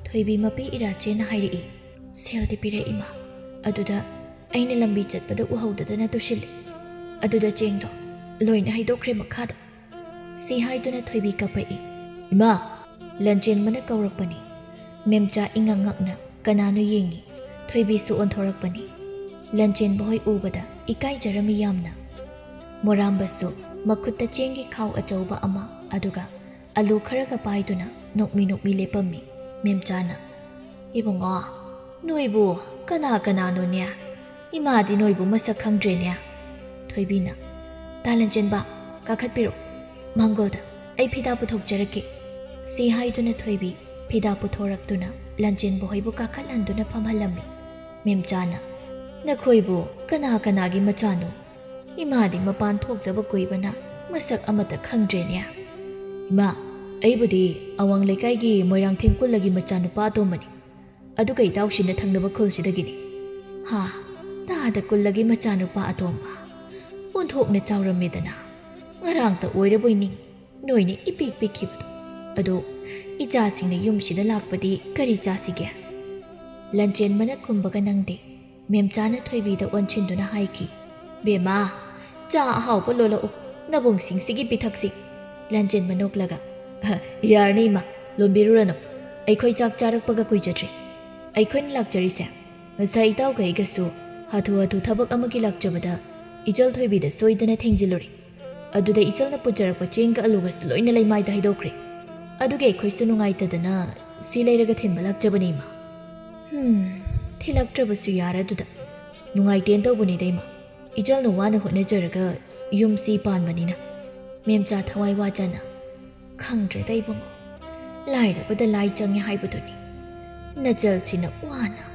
ꯊꯣꯏꯕꯤ ꯃꯄꯤ ꯏꯔꯥꯆꯦꯅ ꯍꯥꯏꯔꯛꯏ꯫ "ꯁꯦꯜꯗꯤ ꯄꯤꯔꯛꯏ ꯏꯃꯥ, ꯑꯗꯨꯗ ꯑꯩꯅ ꯂꯝꯕꯤ ꯆꯠꯄꯗ ꯎꯍꯧꯗꯗꯅ ꯇꯨꯁꯤꯜꯂꯤ꯫ ꯑꯗꯨꯗ ꯆꯦꯡꯗꯣ ꯂꯣꯏꯅ ꯍꯩꯗꯣꯛꯈ꯭ꯔꯦ ꯃꯈꯥꯗ꯫" ꯁꯤ ꯍꯥꯏꯗꯨꯅ ꯊꯣꯏꯕꯤ ꯀꯞꯄꯛꯏ꯫ "ꯏꯃꯥ!" ꯂꯟꯆꯦꯟꯕꯅ ꯀꯧꯔꯛꯄꯅꯤ꯫ ꯃꯦꯝꯆꯥ ꯏꯉꯛ ꯉꯛꯅ ꯀꯅꯥꯅꯣ ꯌꯦꯡꯉꯤ꯫ ꯊꯣꯏꯕꯤꯁꯨ ꯑꯣꯟꯊꯣꯔꯛꯄꯅꯤ꯫ ꯂꯟꯆꯦꯟꯕ ꯍꯣꯏ ꯎꯕꯗ ꯏꯀꯥꯏꯖꯔꯝꯃꯤ ꯌꯥꯝꯅ꯫ ꯃꯣꯔꯥꯝꯕꯁꯨ ꯃꯈꯨꯠꯇ ꯆꯦꯡꯒꯤ ꯈꯥꯎ ꯑꯆꯧꯕ ꯑꯃ, ꯑꯗꯨꯒ ꯑꯂꯨ ꯈꯔꯒ ꯄꯥꯏꯗꯨꯅ ꯅꯣꯛꯃꯤ ꯅꯣꯛꯃꯤ ꯂꯦꯞꯄꯝꯃꯤ꯫ ꯃꯦꯝꯆꯥꯅ, "ꯏꯕꯨꯡꯉꯣ, ꯅꯣꯏꯕꯨ ꯀꯅꯥ ꯀꯅꯥꯅꯣꯅꯦ? ꯏꯃꯥꯗꯤ ꯅꯣꯏꯕꯨ ꯃꯁꯛ ꯈꯪꯗ꯭ꯔꯦꯅꯦ꯫" ꯊꯣꯏꯕꯤꯅ, "ꯇꯥ ꯂꯟꯆꯦꯟꯕ, ꯀꯥꯈꯠꯄꯤꯔꯣ꯫ ꯃꯥꯡꯒꯣꯜꯗ ꯑꯩ ꯐꯤꯗꯥ ꯄꯨꯊꯣꯛꯆꯔꯛꯀꯦ꯫" ꯁꯤ ꯍꯥꯏꯗꯨꯅ ꯊꯣꯏꯕꯤ ꯐꯤꯗꯥ ꯄꯨꯊꯣꯔꯛꯇꯨꯅ ꯂꯟꯆꯦꯟꯕ ꯍꯣꯏꯕꯨ ꯀꯥꯈꯠꯍꯟꯗꯨꯅ ꯐꯝꯍꯜꯂꯝꯃꯤ꯫ ꯃꯦꯝꯆꯥꯅ, "ꯅꯈꯣꯏꯕꯨ ꯀꯅꯥ ꯀꯅꯥꯒꯤ ꯃꯆꯥꯅꯣ? ꯏꯃꯥꯗꯤ ꯃꯄꯥꯟ ꯊꯣꯛꯇꯕ ꯀꯨꯏꯕꯅ ꯃꯁꯛ ꯑꯃꯠꯇ ꯈꯪꯗ꯭ꯔꯦꯅꯦ꯫" "ꯏꯃꯥ, ꯑꯩꯕꯨꯗꯤ ꯑꯋꯥꯡ ꯂꯩꯀꯥꯏꯒꯤ ꯃꯣꯏꯔꯥꯡꯊꯦꯝ ꯀꯨꯜꯂꯒꯤ ꯃꯆꯥꯅꯨꯄꯥ ꯑꯇꯣꯝꯕꯅꯤ꯫ ꯑꯗꯨꯒ ꯏꯇꯥꯎꯁꯤꯅ ꯊꯪꯅꯕ ꯈꯨꯜꯁꯤꯗꯒꯤꯅꯤ꯫" "ꯍꯥ, ꯇꯥꯗ ꯀꯨꯜꯂꯒꯤ ꯃꯆꯥꯅꯨꯄꯥ ꯑꯇꯣꯝꯕ꯫ ꯑꯣꯟꯊꯣꯛꯅ ꯆꯥꯎꯔꯝꯃꯦꯗꯅ꯫ ꯉꯔꯥꯡꯇ ꯑꯣꯏꯔꯕꯣꯏ ꯅꯤꯡ, ꯅꯣꯏꯅ ꯏꯄꯤꯛ ꯄꯤꯛꯈꯤꯕꯗꯣ꯫ ꯑꯗꯣ ꯏꯆꯥꯁꯤꯡꯅ ꯌꯨꯝꯁꯤꯗ ꯂꯥꯛꯄꯗꯤ ꯀꯔꯤ ꯆꯥꯁꯤꯒꯦ?" ꯂꯟꯆꯦꯟꯕꯅ ꯈꯨꯝꯕꯒ ꯅꯪꯗꯦ꯫ ꯃꯦꯝꯆꯥꯅ ꯊꯣꯏꯕꯤꯗ ꯑꯣꯟꯁꯤꯟꯗꯨꯅ ꯍꯥꯏꯈꯤ, "ꯕꯦꯝꯃ, ꯆꯥ ꯑꯍꯥꯎꯕ ꯂꯣꯜꯂꯛꯎ, ꯅꯕꯨꯡꯁꯤꯡꯁꯤꯒꯤ ꯄꯤꯊꯛꯁꯤ꯫" ꯂꯟꯆꯦꯟꯕ ꯅꯣꯛꯂꯒ, "ꯑ, ꯌꯥꯔꯅꯤ ꯏꯃꯥ, ꯂꯣꯟꯕꯤꯔꯨꯔꯅꯨ꯫ ꯑꯩꯈꯣꯏ ꯆꯥꯛ ꯆꯥꯔꯛꯄꯒ ꯀꯨꯏꯖꯗ꯭ꯔꯤ꯫ ꯑꯩꯈꯣꯏꯅ ꯂꯥꯛꯆꯔꯤꯁꯦ ꯉꯁꯥꯏ ꯏꯇꯥꯎꯒ ꯑꯩꯒꯁꯨ ꯍꯥꯊꯨ ꯍꯥꯊꯨ ꯊꯕꯛ ꯑꯃꯒꯤ ꯂꯥꯛꯆꯕꯗ ꯏꯆꯜ ꯊꯣꯏꯕꯤꯗ ꯁꯣꯏꯗꯅ ꯊꯦꯡꯖꯤꯜꯂꯨꯔꯦ꯫ ꯑꯗꯨꯗ ꯏꯆꯜꯅ ꯄꯨꯖꯔꯛꯄ ꯆꯦꯡꯒ ꯑꯂꯨꯒꯁꯨ ꯂꯣꯏꯅ ꯂꯩꯃꯥꯏꯗ ꯍꯩꯗꯣꯛꯈ꯭ꯔꯦ꯫ ꯑꯗꯨꯒꯤ ꯑꯩꯈꯣꯏꯁꯨ ꯅꯨꯡꯉꯥꯏꯇꯗꯅ ꯁꯤ ꯂꯩꯔꯒ ꯊꯤꯟꯕ ꯂꯥꯛꯆꯕꯅꯤ, ꯏꯃꯥ꯫" "ꯍꯨꯝ, ꯊꯤꯜꯂꯛꯇ꯭ꯔꯕꯁꯨ ꯌꯥꯔꯦ ꯑꯗꯨꯗ꯫ ꯅꯨꯡꯉꯥꯏꯇꯦꯅ ꯇꯧꯕꯅꯤꯗ, ꯏꯃꯥ꯫ ꯏꯆꯜꯅ ꯋꯥꯅ ꯍꯣꯠꯅꯖꯔꯒ ꯌꯨꯝꯁꯤ ꯄꯥꯟꯕꯅꯤꯅ꯫" ꯃꯦꯝꯆꯥ ꯊꯋꯥꯏ ꯋꯥꯖꯅ, "ꯈꯪꯗ꯭ꯔꯦꯗ ꯏꯕꯨꯡꯉꯣ, ꯂꯥꯏꯔꯕꯗ ꯂꯥꯏ ꯆꯪꯉꯦ ꯍꯥꯏꯕꯗꯨꯅꯤ꯫ ꯅꯆꯜꯁꯤꯅ ꯋꯥꯅ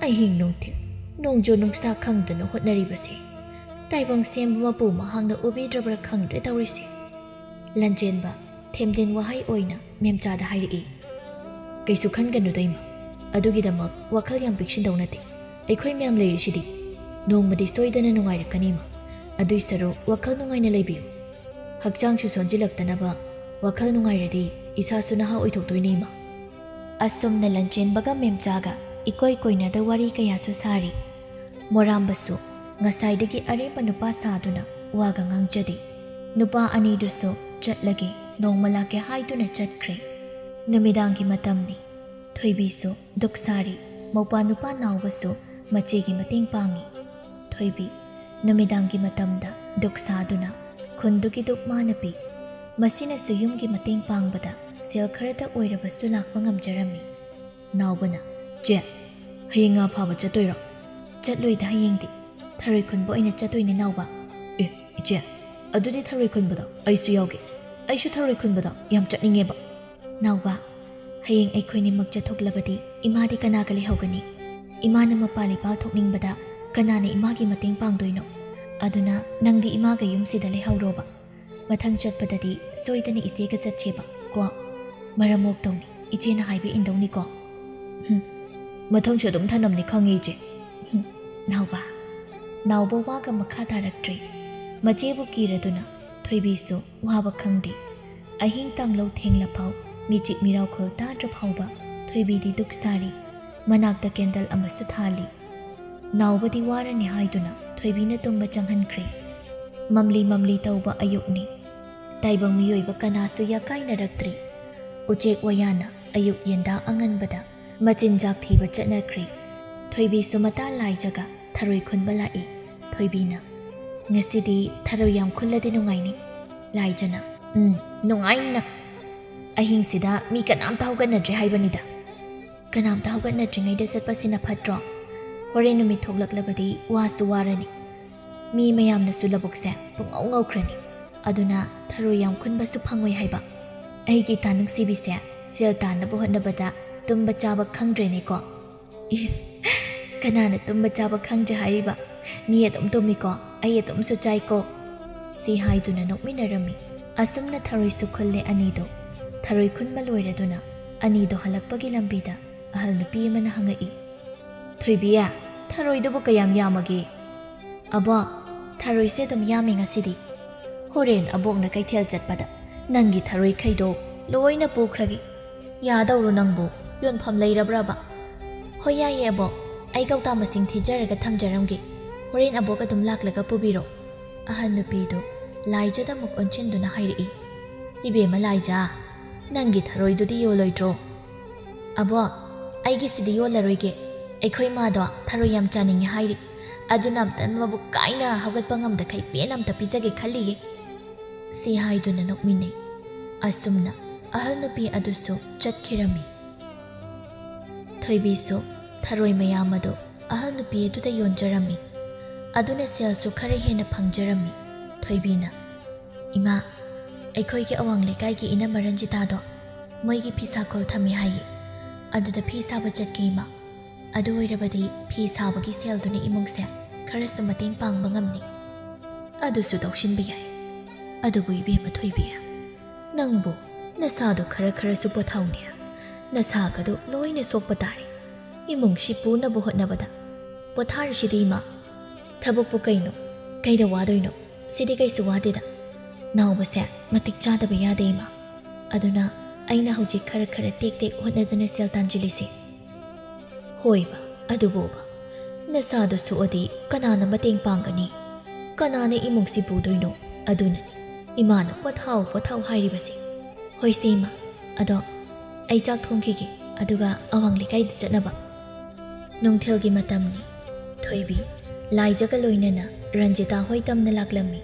ꯑꯍꯤꯡ ꯅꯨꯡꯊꯤꯜ, ꯅꯣꯡꯖꯨ ꯅꯨꯡꯁꯥ ꯈꯪꯗꯅ ꯍꯣꯠꯅꯔꯤꯕꯁꯦ ꯇꯥꯏꯕꯪ ꯁꯦꯝꯕ ꯃꯄꯨ ꯃꯍꯥꯛꯅ ꯎꯕꯤꯗ꯭ꯔꯕ꯭ꯔꯥ ꯈꯪꯗ꯭ꯔꯦ ꯇꯧꯔꯤꯁꯦ꯫" ꯂꯟꯆꯦꯟꯕ ꯊꯦꯝꯖꯤꯟ ꯋꯥꯍꯩ ꯑꯣꯏꯅ ꯃꯦꯝꯆꯥꯗ ꯍꯥꯏꯔꯛꯏ, "ꯀꯩꯁꯨ ꯈꯟꯒꯅꯨꯗ ꯏꯃꯥ, ꯑꯗꯨꯒꯤꯗꯃꯛ ꯋꯥꯈꯜ ꯌꯥꯝ ꯄꯤꯛꯁꯤꯟꯗꯧ ꯅꯠꯇꯦ꯫ ꯑꯩꯈꯣꯏ ꯃꯌꯥꯝ ꯂꯩꯔꯤꯁꯤꯗꯤ꯫ ꯅꯣꯡꯃꯗꯤ ꯁꯣꯏꯗꯅ ꯅꯨꯡꯉꯥꯏꯔꯛꯀꯅꯤ, ꯏꯃꯥ꯫ ꯑꯗꯨꯏ ꯁꯔꯨꯛ ꯋꯥꯈꯜ ꯅꯨꯡꯉꯥꯏꯅ ꯂꯩꯕꯤꯌꯨ꯫ ꯍꯛꯆꯥꯡꯁꯨ ꯁꯣꯟꯖꯤꯜꯂꯛꯇꯅꯕ ꯋꯥꯈꯜ ꯅꯨꯡꯉꯥꯏꯔꯗꯤ ꯏꯁꯥꯁꯨ ꯅꯍꯥ ꯑꯣꯏꯊꯣꯛꯇꯣꯏꯅꯦ, ꯏꯃꯥ꯫" ꯑꯁꯨꯝꯅ ꯂꯟꯆꯦꯟꯕꯒ ꯃꯦꯝꯆꯥꯒ ꯏꯀꯣꯏ ꯀꯣꯏꯅꯗ ꯋꯥꯔꯤ ꯀꯌꯥꯁꯨ ꯁꯥꯔꯤ꯫ ꯃꯣꯔꯥꯝꯕꯁꯨ ꯉꯁꯥꯏꯗꯒꯤ ꯑꯔꯦꯝꯕ ꯅꯨꯄꯥ ꯁꯥꯗꯨꯅ ꯋꯥꯒ ꯉꯥꯡꯖꯗꯦ꯫ ꯅꯨꯄꯥ ꯑꯅꯤꯗꯨꯁꯨ ꯆꯠꯂꯒꯦ, ꯅꯣꯡꯃ ꯂꯥꯛꯀꯦ ꯍꯥꯏꯗꯨꯅ ꯆꯠꯈ꯭ꯔꯦ꯫ ꯅꯨꯃꯤꯗꯥꯡꯒꯤ ꯃꯇꯝꯅꯤ꯫ ꯊꯣꯏꯕꯤꯁꯨ ꯗꯨꯛ ꯁꯥꯔꯤ꯫ ꯃꯧꯄ꯭ꯋꯥ ꯅꯨꯄꯥ ꯅꯥꯎꯕꯁꯨ ꯃꯆꯦꯒꯤ ꯃꯇꯦꯡ ꯄꯥꯡꯉꯤ꯫ ꯊꯣꯏꯕꯤ ꯅꯨꯃꯤꯗꯥꯡꯒꯤ ꯃꯇꯝꯗ ꯗꯨꯛ ꯁꯥꯗꯨꯅ ꯈꯨꯟꯗꯨꯒꯤ ꯗꯨꯛ ꯃꯥꯅ ꯄꯤ꯫ ꯃꯁꯤꯅꯁꯨ ꯌꯨꯝꯒꯤ ꯃꯇꯦꯡ ꯄꯥꯡꯕꯗ ꯁꯦꯜ ꯈꯔꯇ ꯑꯣꯏꯔꯕꯁꯨ ꯂꯥꯛꯄ ꯉꯝꯖꯔꯝꯃꯤ꯫ ꯅꯥꯎꯕꯅ, "ꯆꯦ, ꯍꯌꯦꯡ ꯉꯥ ꯐꯥꯕ ꯆꯠꯇꯣꯏꯔꯣ?" "ꯆꯠꯂꯣꯏꯗ, ꯍꯌꯦꯡꯗꯤ ꯊꯔꯣꯏ ꯈꯨꯟꯕ ꯑꯣꯏꯅ ꯆꯠꯇꯣꯏꯅꯦ ꯅꯥꯎꯕ꯫" "ꯑꯦ, ꯏꯆꯦ, ꯑꯗꯨꯗꯤ ꯊꯔꯣꯏ ꯈꯨꯟꯕꯗꯣ ꯑꯩꯁꯨ ꯌꯥꯎꯒꯦ꯫ ꯑꯩꯁꯨ ꯊꯔꯣꯏ ꯈꯨꯟꯕꯗꯣ ꯌꯥꯝ ꯆꯠꯅꯤꯡꯉꯦꯕ꯫" "ꯅꯥꯎꯕ, ꯍꯌꯦꯡ ꯑꯩꯈꯣꯏꯅꯤꯃꯛ ꯆꯠꯊꯣꯛꯂꯕꯗꯤ ꯏꯃꯥꯗꯤ ꯀꯅꯥꯒ ꯂꯩꯍꯧꯒꯅꯤ? ꯏꯃꯥꯅ ꯃꯄꯥꯜ ꯏꯄꯥꯜ ꯊꯣꯛꯅꯤꯡꯕꯗ ꯀꯅꯥꯅ ꯏꯃꯥꯒꯤ ꯃꯇꯦꯡ ꯄꯥꯡꯗꯣꯏꯅꯣ? ꯑꯗꯨꯅ ꯅꯪꯗꯤ ꯏꯃꯥꯒ ꯌꯨꯝꯁꯤꯗ ꯂꯩꯍꯧꯔꯣꯕ꯫ ꯃꯊꯪ ꯆꯠꯄꯗꯗꯤ ꯁꯣꯏꯗꯅ ꯏꯆꯦꯒ ꯆꯠꯁꯦꯕ ꯀꯣ꯫ ꯃꯔꯝ ꯃꯣꯛꯇꯧꯅꯤ, ꯏꯆꯦꯅ ꯍꯥꯏꯕ ꯏꯟꯗꯧꯅꯤꯀꯣ꯫" "ꯍꯨꯝ, ꯃꯊꯪꯁꯨ ꯑꯗꯨꯝ ꯊꯅꯝꯅꯤ ꯈꯪꯉꯦ, ꯏꯆꯦ꯫" "ꯍꯨꯝ, ꯅꯥꯎꯕ꯫" ꯅꯥꯎꯕ ꯋꯥꯒ ꯃꯈꯥ ꯇꯥꯔꯛꯇ꯭ꯔꯦ꯫ ꯃꯆꯦꯕꯨ ꯀꯤꯔꯗꯨꯅ ꯊꯣꯏꯕꯤꯁꯨ ꯋꯥꯕ ꯈꯪꯗꯦ꯫ ꯑꯍꯤꯡ ꯇꯥꯡꯂꯧ ꯊꯦꯡꯂꯐꯥꯎ, ꯃꯤꯆꯤꯛ ꯃꯤꯔꯥꯎꯈꯣꯜ ꯇꯥꯗ꯭ꯔ ꯐꯥꯎꯕ ꯊꯣꯏꯕꯤꯗꯤ ꯗꯨꯛ ꯁꯥꯔꯤ꯫ ꯃꯅꯥꯛꯇ ꯀꯦꯟꯗꯜ ꯑꯃꯁꯨ ꯊꯥꯜꯂꯤ꯫ ꯅꯥꯎꯕꯗꯤ ꯋꯥꯔꯅꯤ ꯍꯥꯏꯗꯨꯅ ꯊꯣꯏꯕꯤꯅ ꯇꯨꯝꯕ ꯆꯪꯍꯟꯈ꯭ꯔꯦ꯫ ꯃꯝꯂꯤ ꯃꯝꯂꯤ ꯇꯧꯕ ꯑꯌꯨꯛꯅꯤ꯫ ꯇꯥꯏꯕꯪ ꯃꯤꯑꯣꯏꯕ ꯀꯅꯥꯁꯨ ꯌꯥꯀꯥꯏꯅꯔꯛꯇ꯭ꯔꯤ꯫ ꯎꯆꯦꯛ ꯋꯥꯌꯥꯅ ꯑꯌꯨꯛ ꯌꯦꯟꯗꯥ ꯑꯉꯟꯕꯗ ꯃꯆꯤꯟꯖꯥꯛ ꯊꯤꯕ ꯆꯠꯅꯈ꯭ꯔꯦ꯫ ꯊꯣꯏꯕꯤꯁꯨ ꯃꯇꯥ ꯂꯥꯏꯖꯒ ꯊꯔꯣꯏ ꯈꯨꯟꯕ ꯂꯥꯛꯏ꯫ ꯊꯣꯏꯕꯤꯅ, "ꯉꯁꯤꯗꯤ ꯊꯔꯣꯏ ꯌꯥꯝ ꯈꯨꯜꯂꯗꯤ ꯅꯨꯡꯉꯥꯏꯅꯤ꯫" ꯂꯥꯏꯖꯅ, "ꯎꯝ, ꯅꯨꯡꯉꯥꯏꯅ꯫ ꯑꯍꯤꯡꯁꯤꯗ ꯃꯤ ꯀꯅꯥꯝꯇ ꯍꯧꯒꯠꯅꯗ꯭ꯔꯦ ꯍꯥꯏꯕꯅꯤꯗ꯫" "ꯀꯅꯥꯝꯇ ꯍꯧꯒꯠꯅꯗ꯭ꯔꯤꯉꯩꯗ ꯆꯠꯄꯁꯤꯅ ꯐꯠꯇ꯭ꯔꯣ? ꯍꯣꯔꯦꯟ ꯅꯨꯃꯤꯠ ꯊꯣꯛꯂꯛꯂꯕꯗꯤ ꯋꯥꯁꯨ ꯋꯥꯔꯅꯤ꯫ ꯃꯤ ꯃꯌꯥꯝꯅꯁꯨ ꯂꯧꯕꯨꯛꯁꯦ ꯄꯨꯡꯉꯧ ꯉꯧꯈ꯭ꯔꯅꯤ꯫ ꯑꯗꯨꯅ ꯊꯔꯣꯏ ꯌꯥꯝ ꯈꯨꯟꯕꯁꯨ ꯐꯪꯉꯣꯏ ꯍꯥꯏꯕ꯫ ꯑꯩꯒꯤ ꯏꯇꯥ ꯅꯨꯡꯁꯤꯕꯤꯁꯦ ꯁꯦꯜ ꯇꯥꯟꯅꯕ ꯍꯣꯠꯅꯕꯗ ꯇꯨꯝꯕ ꯆꯥꯕ ꯈꯪꯗ꯭ꯔꯦꯅꯦꯀꯣ꯫" "ꯏꯁ, ꯀꯅꯥꯅ ꯇꯨꯝꯕ ꯆꯥꯕ ꯈꯪꯗ꯭ꯔꯦ ꯍꯥꯏꯔꯤꯕ? ꯃꯤ ꯑꯗꯨꯝ ꯇꯨꯝꯃꯤꯀꯣ, ꯑꯩ ꯑꯗꯨꯝꯁꯨ ꯆꯥꯏꯀꯣ꯫" ꯁꯤ ꯍꯥꯏꯗꯨꯅ ꯅꯣꯛꯃꯤꯟꯅꯔꯝꯃꯤ꯫ ꯑꯁꯨꯝꯅ ꯊꯔꯣꯏꯁꯨ ꯈꯨꯜꯂꯦ ꯑꯅꯤꯗꯣ꯫ ꯊꯔꯣꯏ ꯈꯨꯟꯕ ꯂꯣꯏꯔꯗꯨꯅ ꯑꯅꯤꯗꯣ ꯍꯜꯂꯛꯄꯒꯤ ꯂꯝꯕꯤꯗ ꯑꯍꯜ ꯅꯨꯄꯤ ꯑꯃꯅ ꯍꯪꯉꯛꯏ, "ꯊꯣꯏꯕꯤ, ꯊꯔꯣꯏꯗꯨꯕꯨ ꯀꯌꯥꯝ ꯌꯥꯝꯃꯒꯦ?" "ꯑꯕꯣꯛ, ꯊꯔꯣꯏꯁꯦ ꯑꯗꯨꯝ ꯌꯥꯝꯃꯦ ꯉꯁꯤꯗꯤ꯫ ꯍꯣꯔꯦꯟ ꯑꯕꯣꯛꯅ ꯀꯩꯊꯦꯜ ꯆꯠꯄꯗ ꯅꯪꯒꯤ ꯊꯔꯣꯏꯈꯩꯗꯣ ꯂꯣꯏꯅ ꯄꯨꯈ꯭ꯔꯒꯦ꯫ ꯌꯥꯗꯧꯔꯣ ꯅꯪꯕꯨ? ꯌꯣꯟꯐꯝ ꯂꯩꯔꯕ꯭ꯔꯕ?" "ꯍꯣꯏ, ꯌꯥꯏꯌꯦ ꯑꯕꯣꯛ, ꯑꯩ ꯀꯧꯇꯥ ꯃꯁꯤꯡ ꯊꯤꯖꯔꯒ ꯊꯝꯖꯔꯝꯒꯦ꯫ ꯍꯣꯔꯦꯟ ꯑꯕꯣꯛ ꯑꯗꯨꯝ ꯂꯥꯛꯂꯒ ꯄꯨꯕꯤꯔꯣ꯫" ꯑꯍꯟ ꯅꯨꯄꯤꯗꯨ ꯂꯥꯏꯖꯗ ꯑꯃꯨꯛ ꯑꯣꯟꯁꯤꯟꯗꯨꯅ ꯍꯥꯏꯔꯛꯏ, "ꯏꯕꯦꯝꯃ ꯂꯥꯏꯖ, ꯅꯪꯒꯤ ꯊꯔꯣꯏꯗꯨꯗꯤ ꯌꯣꯜꯂꯣꯏꯗ꯭ꯔꯣ?" "ꯑꯕꯣꯛ, ꯑꯩꯒꯤꯁꯤꯗꯤ ꯌꯣꯜꯂꯔꯣꯏꯒꯦ꯫ ꯑꯩꯈꯣꯏ ꯃꯥꯗꯣ ꯊꯔꯣꯏ ꯌꯥꯝ ꯆꯥꯅꯤꯡꯉꯦ ꯍꯥꯏꯔꯤ꯫ ꯑꯗꯨꯅ ꯑꯝꯇ ꯃꯕꯨꯛ ꯀꯥꯏꯅ ꯍꯧꯒꯠꯄ ꯉꯝꯗꯈꯩ ꯄꯦꯟꯅ ꯑꯝꯇ ꯄꯤꯖꯒꯦ ꯈꯜꯂꯤꯌꯦ꯫" ꯁꯤ ꯍꯥꯏꯗꯨꯅ ꯅꯣꯛꯃꯤꯟꯅꯩ꯫ ꯑꯁꯨꯝꯅ ꯑꯍꯜ ꯅꯨꯄꯤ ꯑꯗꯨꯁꯨ ꯆꯠꯈꯤꯔꯝꯃꯤ꯫ ꯊꯣꯏꯕꯤꯁꯨ ꯊꯔꯣꯏ ꯃꯌꯥꯝ ꯑꯗꯨ ꯑꯍꯜ ꯅꯨꯄꯤ ꯑꯗꯨꯗ ꯌꯣꯟꯖꯔꯝꯃꯤ꯫ ꯑꯗꯨꯅ ꯁꯦꯜꯁꯨ ꯈꯔ ꯍꯦꯟꯅ ꯐꯪꯖꯔꯝꯃꯤ꯫ ꯊꯣꯏꯕꯤꯅ, "ꯏꯃꯥ, ꯑꯩꯈꯣꯏꯒꯤ ꯑꯋꯥꯡ ꯂꯩꯀꯥꯏꯒꯤ ꯏꯅꯝꯃ ꯔꯟꯖꯤꯇꯥꯗꯣ ꯃꯣꯏꯒꯤ ꯐꯤ ꯁꯥꯈꯣꯜ ꯊꯝꯃꯤ ꯍꯥꯏꯌꯦ꯫ ꯑꯗꯨꯗ ꯐꯤ ꯁꯥꯕ ꯆꯠꯀꯦ ꯏꯃꯥ꯫ ꯑꯗꯨ ꯑꯣꯏꯔꯕꯗꯤ ꯐꯤ ꯁꯥꯕꯒꯤ ꯁꯦꯜꯗꯨꯅ ꯏꯃꯨꯡꯁꯦ ꯈꯔꯁꯨ ꯃꯇꯦꯡ ꯄꯥꯡꯕ ꯉꯝꯅꯤ꯫" "ꯑꯗꯨꯁꯨ ꯇꯧꯁꯤꯟꯕ ꯌꯥꯏ꯫ ꯑꯗꯨꯕꯨ ꯏꯕꯦꯝꯃ ꯊꯣꯏꯕꯤ, ꯅꯪꯕꯨ ꯅꯁꯥꯗꯣ ꯈꯔ ꯈꯔꯁꯨ ꯄꯣꯊꯥꯎꯅꯦ꯫ ꯅꯁꯥꯒꯗꯣ ꯂꯣꯏꯅ ꯁꯣꯛꯄ ꯇꯥꯔꯦ꯫ ꯏꯃꯨꯡꯁꯤ ꯄꯨꯅꯕ ꯍꯣꯠꯅꯕꯗ ꯄꯣꯊꯥꯔꯤꯁꯤꯗꯤ ꯏꯃꯥ꯫ ꯊꯕꯛꯄꯨ ꯀꯩꯅꯣ? ꯀꯩꯗ ꯋꯥꯗꯣꯏꯅꯣ? ꯁꯤꯗꯤ ꯀꯩꯁꯨ ꯋꯥꯗꯦꯗ꯫ ꯅꯥꯎꯕꯁꯦ ꯃꯇꯤꯛ ꯆꯥꯗꯕ ꯌꯥꯗꯦ ꯏꯃꯥ꯫ ꯑꯗꯨꯅ ꯑꯩꯅ ꯍꯧꯖꯤꯛ ꯈꯔ ꯈꯔ ꯇꯦꯛ ꯇꯦꯛ ꯍꯣꯠꯅꯗꯨꯅ ꯁꯦꯜ ꯇꯥꯟꯁꯤꯜꯂꯤꯁꯦ꯫" ꯍꯣꯏꯕ, ꯑꯗꯨꯕꯨꯕ, ꯅꯁꯥꯗꯣ ꯁꯣꯛꯑꯗꯤ ꯀꯅꯥꯅ ꯃꯇꯦꯡ ꯄꯥꯡꯒꯅꯤ? ꯀꯅꯥꯅ ꯏꯃꯨꯡꯁꯤ ꯄꯨꯗꯣꯏꯅꯣ? ꯑꯗꯨꯅꯅꯤ ꯏꯃꯥꯅ "ꯄꯣꯊꯥꯎ, ꯄꯣꯊꯥꯎ" ꯍꯥꯏꯔꯤꯕꯁꯦ꯫ ꯍꯣꯏꯁꯦ ꯏꯃꯥ, ꯑꯗꯣ ꯑꯩ ꯆꯥꯛ ꯊꯣꯡꯈꯤꯒꯦ, ꯑꯗꯨꯒ ꯑꯋꯥꯡ ꯂꯩꯀꯥꯏꯗ ꯆꯠꯅꯕ꯫ ꯅꯨꯡꯊꯤꯜꯒꯤ ꯃꯇꯝꯅꯤ꯫ ꯊꯣꯏꯕꯤ ꯂꯥꯏꯖꯒ ꯂꯣꯏꯅꯅ ꯔꯟꯖꯤꯇꯥ ꯍꯣꯏ ꯇꯝꯅ ꯂꯥꯛꯂꯝꯃꯤ꯫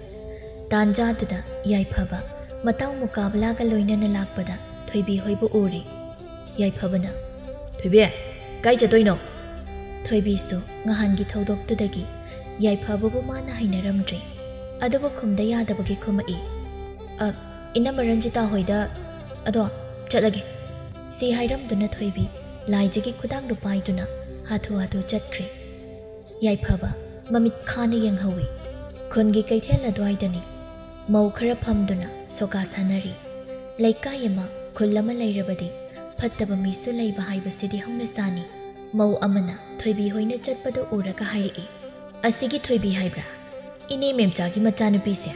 ꯇꯥꯟꯖꯥꯗꯨꯗ ꯌꯥꯏꯐꯕ ꯃꯇꯥꯎ ꯃꯨꯀꯥꯕꯂꯥꯒ ꯂꯣꯏꯅꯅ ꯂꯥꯛꯄꯗ ꯊꯣꯏꯕꯤ ꯍꯣꯏꯕꯨ ꯎꯔꯦ꯫ ꯌꯥꯏꯐꯕꯅ, "ꯊꯣꯏꯕꯤ, ꯀꯥꯏ ꯆꯠꯇꯣꯏꯅꯣ?" ꯊꯣꯏꯕꯤꯁꯨ ꯉꯍꯥꯟꯒꯤ ꯊꯧꯗꯣꯛꯇꯨꯗꯒꯤ ꯌꯥꯏꯐꯕꯕꯨ ꯃꯥꯅ ꯍꯩꯅꯔꯝꯗ꯭ꯔꯦ꯫ ꯑꯗꯨꯕꯨ ꯈꯨꯝꯗ ꯌꯥꯗꯕꯒꯤ ꯈꯨꯝꯃꯛꯏ꯫ "ꯑ, ꯏꯅꯝꯃ ꯔꯟꯖꯤꯇꯥ ꯍꯣꯏꯗ, ꯑꯗꯣ ꯆꯠꯂꯒꯦ" ꯁꯤ ꯍꯥꯏꯔꯝꯗꯨꯅ ꯊꯣꯏꯕꯤ ꯂꯥꯏꯖꯒꯤ ꯈꯨꯗꯥꯡꯗꯨ ꯄꯥꯏꯗꯨꯅ ꯍꯥꯊꯨ ꯍꯥꯊꯨ ꯆꯠꯈ꯭ꯔꯦ꯫ ꯌꯥꯏꯐꯕ ꯃꯃꯤꯠ ꯈꯥꯅ ꯌꯦꯡꯍꯧꯏ꯫ ꯈꯨꯟꯒꯤ ꯀꯩꯊꯦꯜ ꯑꯗꯨꯋꯥꯏꯗꯅꯤ꯫ ꯃꯧ ꯈꯔ ꯐꯝꯗꯨꯅ ꯁꯣꯀꯥ ꯁꯥꯟꯅꯔꯤ꯫ ꯂꯩꯀꯥꯏ ꯑꯃ, ꯈꯨꯜ ꯑꯃ ꯂꯩꯔꯕꯗꯤ ꯐꯠꯇꯕ ꯃꯤꯁꯨ ꯂꯩꯕ ꯍꯥꯏꯕꯁꯤꯗꯤ ꯍꯧꯅꯁꯥꯅꯤ꯫ ꯃꯧ ꯑꯃꯅ ꯊꯣꯏꯕꯤ ꯍꯣꯏꯅ ꯆꯠꯄꯗꯨ ꯎꯔꯒ ꯍꯥꯏꯔꯛꯏ, "ꯑꯁꯤꯒꯤ ꯊꯣꯏꯕꯤ ꯍꯥꯏꯕ꯭ꯔꯥ? ꯏꯅꯦ ꯃꯦꯝꯆꯥꯒꯤ ꯃꯆꯥꯅꯨꯄꯤꯁꯦ?